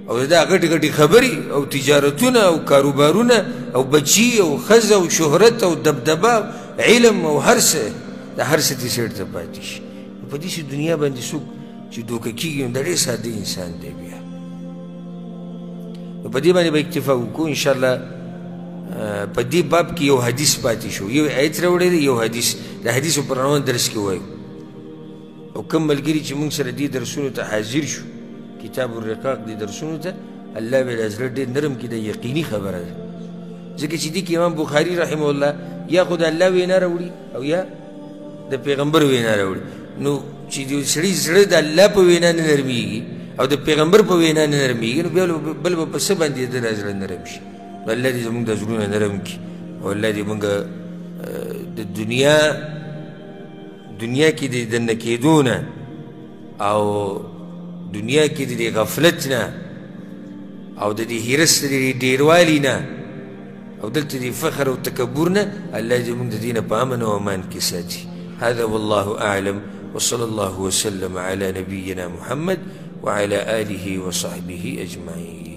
او دا غټې غټې خبرې او تجارتونه او کاروبارونه او بچي او ښځه او شهرت او دبدبه علم او هر څه، دا هر څه دې سیټ ته پاتې شي. په داسې دنیا باندې څوک چې دوکه کېږي نو دا ډېر ساده انسان دی. بیا نو په دې باندې به اکتفا وکړو انشاءالله. په دې باب کې یو حدیث پاتې شو، یو آیت راوړی دی، یو حدیث، د حدیث په روان درس کې وایو. او کوم ملګري چې موږ سره دې درسونو ته حاضر شو، کتاب الرقاق دې درسونو ته، الله به دا زړه ډېر نرم کړي. دا یقیني خبره ده، ځکه چې دې کې امام بخاري رحمه الله یا خو د الله وینا راوړي او یا د پیغمبر وینا راوړي. نو چې د سړي زړه د الله په وینا نه نرمېږي او د پیغمبر په وینا نه نرمېږي، نو بیا بل به په څه باندې د ده زړه نرم شي؟ نو الله دې زموږ د زړونه نرم کړي او الله دې موږ د دنیا کې د دننه کېدو نه او دنیا کې د دې غفلت نه او د دې حرص د دې ډېروالي نه او دلته د فخر او تکبر نه الله دې موږ د دې نه په امن او امان کې ساتي. هذا والله أعلم، وصلى الله وسلم على نبينا محمد وعلى آله وصحبه أجمعين.